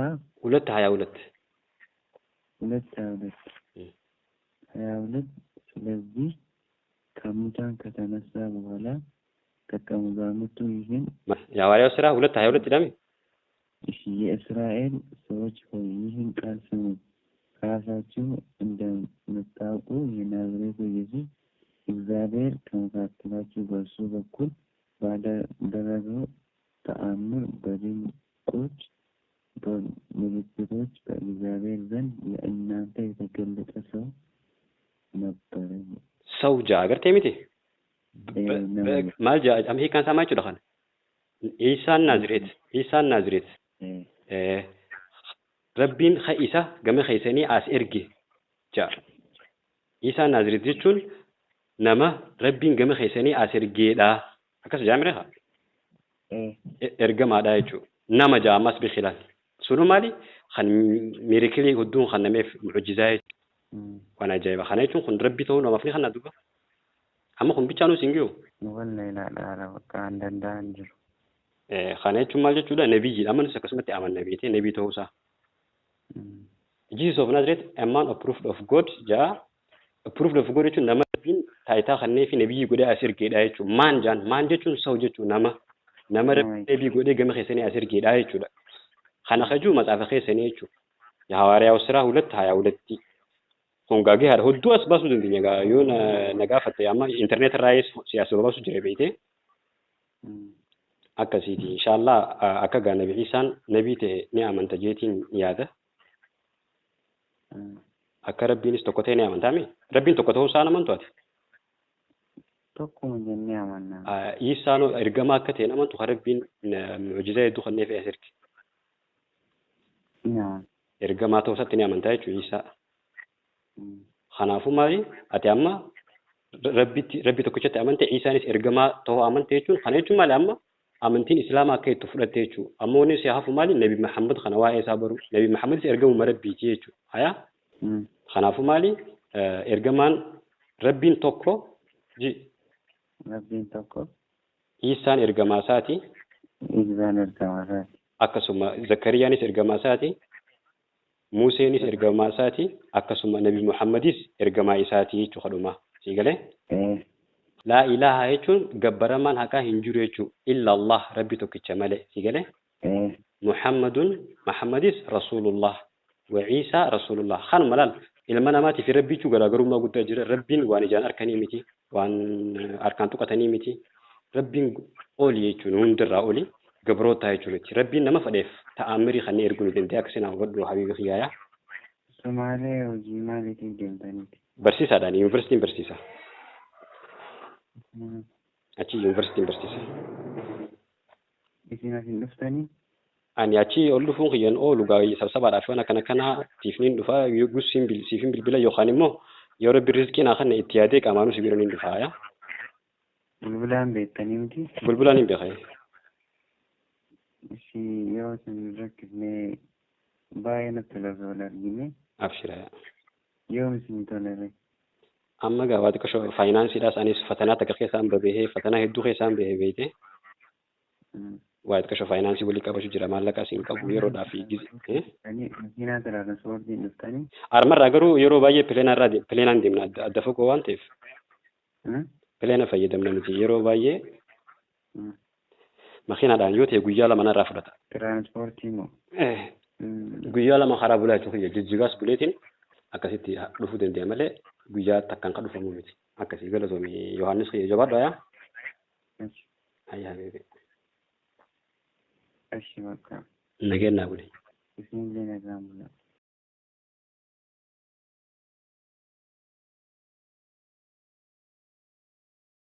2:22 2:22 22 ስለዚህ ከሙታን ከተነሳ በኋላ ደቀ መዛሙርቱ ይህን የሐዋርያት ስራ 2:22 jedhame. እሺ የእስራኤል ሰዎች ሆይ ይህን ቃል ስሙ። ራሳችሁ እንደምታውቁ የናዝሬቱ ኢየሱስ እግዚአብሔር ከመካከላችሁ በእርሱ በኩል ባደረገው ተአምር በድንቆች በምልክቶች በእግዚአብሔር ዘንድ ለእናንተ የተገለጠ ሰው ነበረ። ሰው jaa agartee miti? Maal jaa amma hiikkaan isaa maal jechuudha kana? Iisaan Naazireet. Iisaan Naazireet. Rabbiin isa gama keessanii as erge jaa. Iisaan Naazireet jechuun nama Rabbiin gama keessanii as ergeedha. Akkas jaa mire haa? Ergamaadha jechuudha. Nama jaa ammas biqilaan. Sunu maali? Kan miracle hedduun kan nameef mucjizaa jechuudha. Waan ajaa'iba. Kana jechuun kun Rabbi ta'uu namaaf ni kanna duuba. Amma kun bichaanuu siin gahu. Walla ilaadhaara bakka an danda'an jiru. Kana jechuun maal jechuudha? Nabiyyiidha. Amma nus akkasumatti amanna beekee nabii ta'uusaa. Jesus of Nazareth, a man approved of God jaa. Approved of God jechuun nama Rabbiin taayitaa kannee fi nabiyyi godhee as ergeedha jechuudha. Man jaan man jechuun saw jechuudha nama. Nama Rabbiin nabii godhee gama keessanii as ergeedha jechuudha. Kana kajuu matsaafa keessanii jechuudha. የሐዋርያው ስራ 2:22 kun gaagee haadha hedduu as baasuu dandeenya gaa yoo na gaafatte amma internet irraa siyaasa baasu jira beekte akkasiiti inshallah akka gaa nabi Iisaan nabii ta'e ni amanta jeetiin yaada. Akka Rabbiinis tokko ta'e ni amantaami? Rabbiin tokko ta'uu isaan amantu ati? Tokkuma jennee amanna. Iisaan ergamaa akka ta'e amantu kan Rabbiin mucjizaa hedduu kannee fe'e as erge. Ni amanna. Ergamaa ta'uu isaatti ni amantaa jechuudha Iisaa. Kanaafuu maali ati amma Rabbitti Rabbi tokkichatti amante Iisaanis ergamaa ta'uu amante jechuun kana jechuun maali amma amantiin Islaamaa akka itti fudhatte jechuudha. Amma wanni si hafu maali Nabi Muhammad kana waa'ee isaa baru Nabi Muhammadis ergamuma Rabbiiti jechuudha. Hayaa kanaafuu maali ergamaan Rabbiin tokko ji Rabbiin tokko. Iisaan ergamaa isaati. Iisaan ergamaa isaati. Akkasuma Zakkariyaanis ergamaa isaati. Museenis ergamaa isaati. Akkasuma Nabi Muhammadis ergamaa isaati jechuudha dhuma. Sii galee? Laa ilaaha jechuun gabbaramaan haqaa hin jiru jechuudha. Illa Allah Rabbi tokkicha malee. Sii galee? Muhammadun Muhammadis Rasuulullah wa Iisaa Rasuulullah. Kanuma laal ilma namaatii fi Rabbii jechuun garaagarummaa guddaa jira. Rabbiin waan ijaan arkanii miti. Waan harkaan tuqatanii miti. Rabbiin oli jechuun hundirraa oli gabroota jechuudha. Rabbiin nama fedheef ta'amirii kanneen erguu ni danda'a. Akkasii nama hubadhu habiibi kiyyaaya. Somaalee hojii maaliitiif deemtaniiti? Barsiisaadhaan yuunivarsiitiin barsiisa. Achi yuunivarsiitiin barsiisa. Isin as hin dhuftanii? Ani achi ol dhufuun kiyyan oolu gaa sabsabaadhaaf waan akkana kanaa tiifniin dhufa yogguu siifin bilbila yookaan immoo yoo Rabbi rizqii naa kanne itti yaadee qaamaanuu si bira niin dhufa yaa. Bilbilaan beektanii miti? Bilbilaan hin beekee. Ishi yoo isin rakkifnee baay'ee natti tola osoo wal argine. Abshira. Yoom isin tolere? Amma gaa waa xiqqoo faayinaansiidhaas anis fatanaa takka keessaan babahee fatanaa hedduu keessaan bahee beekte. Waa xiqqasho faayinaansii walii qabachuu jira, maallaqa asiin qabu yeroodhaaf fi gize. Makiinaa tiraanspoortiin dhuftanii. Armarraa garuu yeroo baay'ee pileenarraa pileenaan deemna, adda fagoo waan ta'eef pileena fayyadamna nuti yeroo baay'ee. Makiinaadhaan yoo ta'e guyyaa 2 narraa fudhata. Tiraanspoortii moo? Guyyaa 2 karaa bulaa jechuun Jijjigaas buleetiin akkasitti dhufuu danda'a malee guyyaa takkaan kan dhufamu miti. Akkasii, galatoomi Yohaannis kiyya, jabaadhu ayaa. Hayya habibi. Ashi bakka. Nageenyaa buli. Isinillee nagaan bulaa.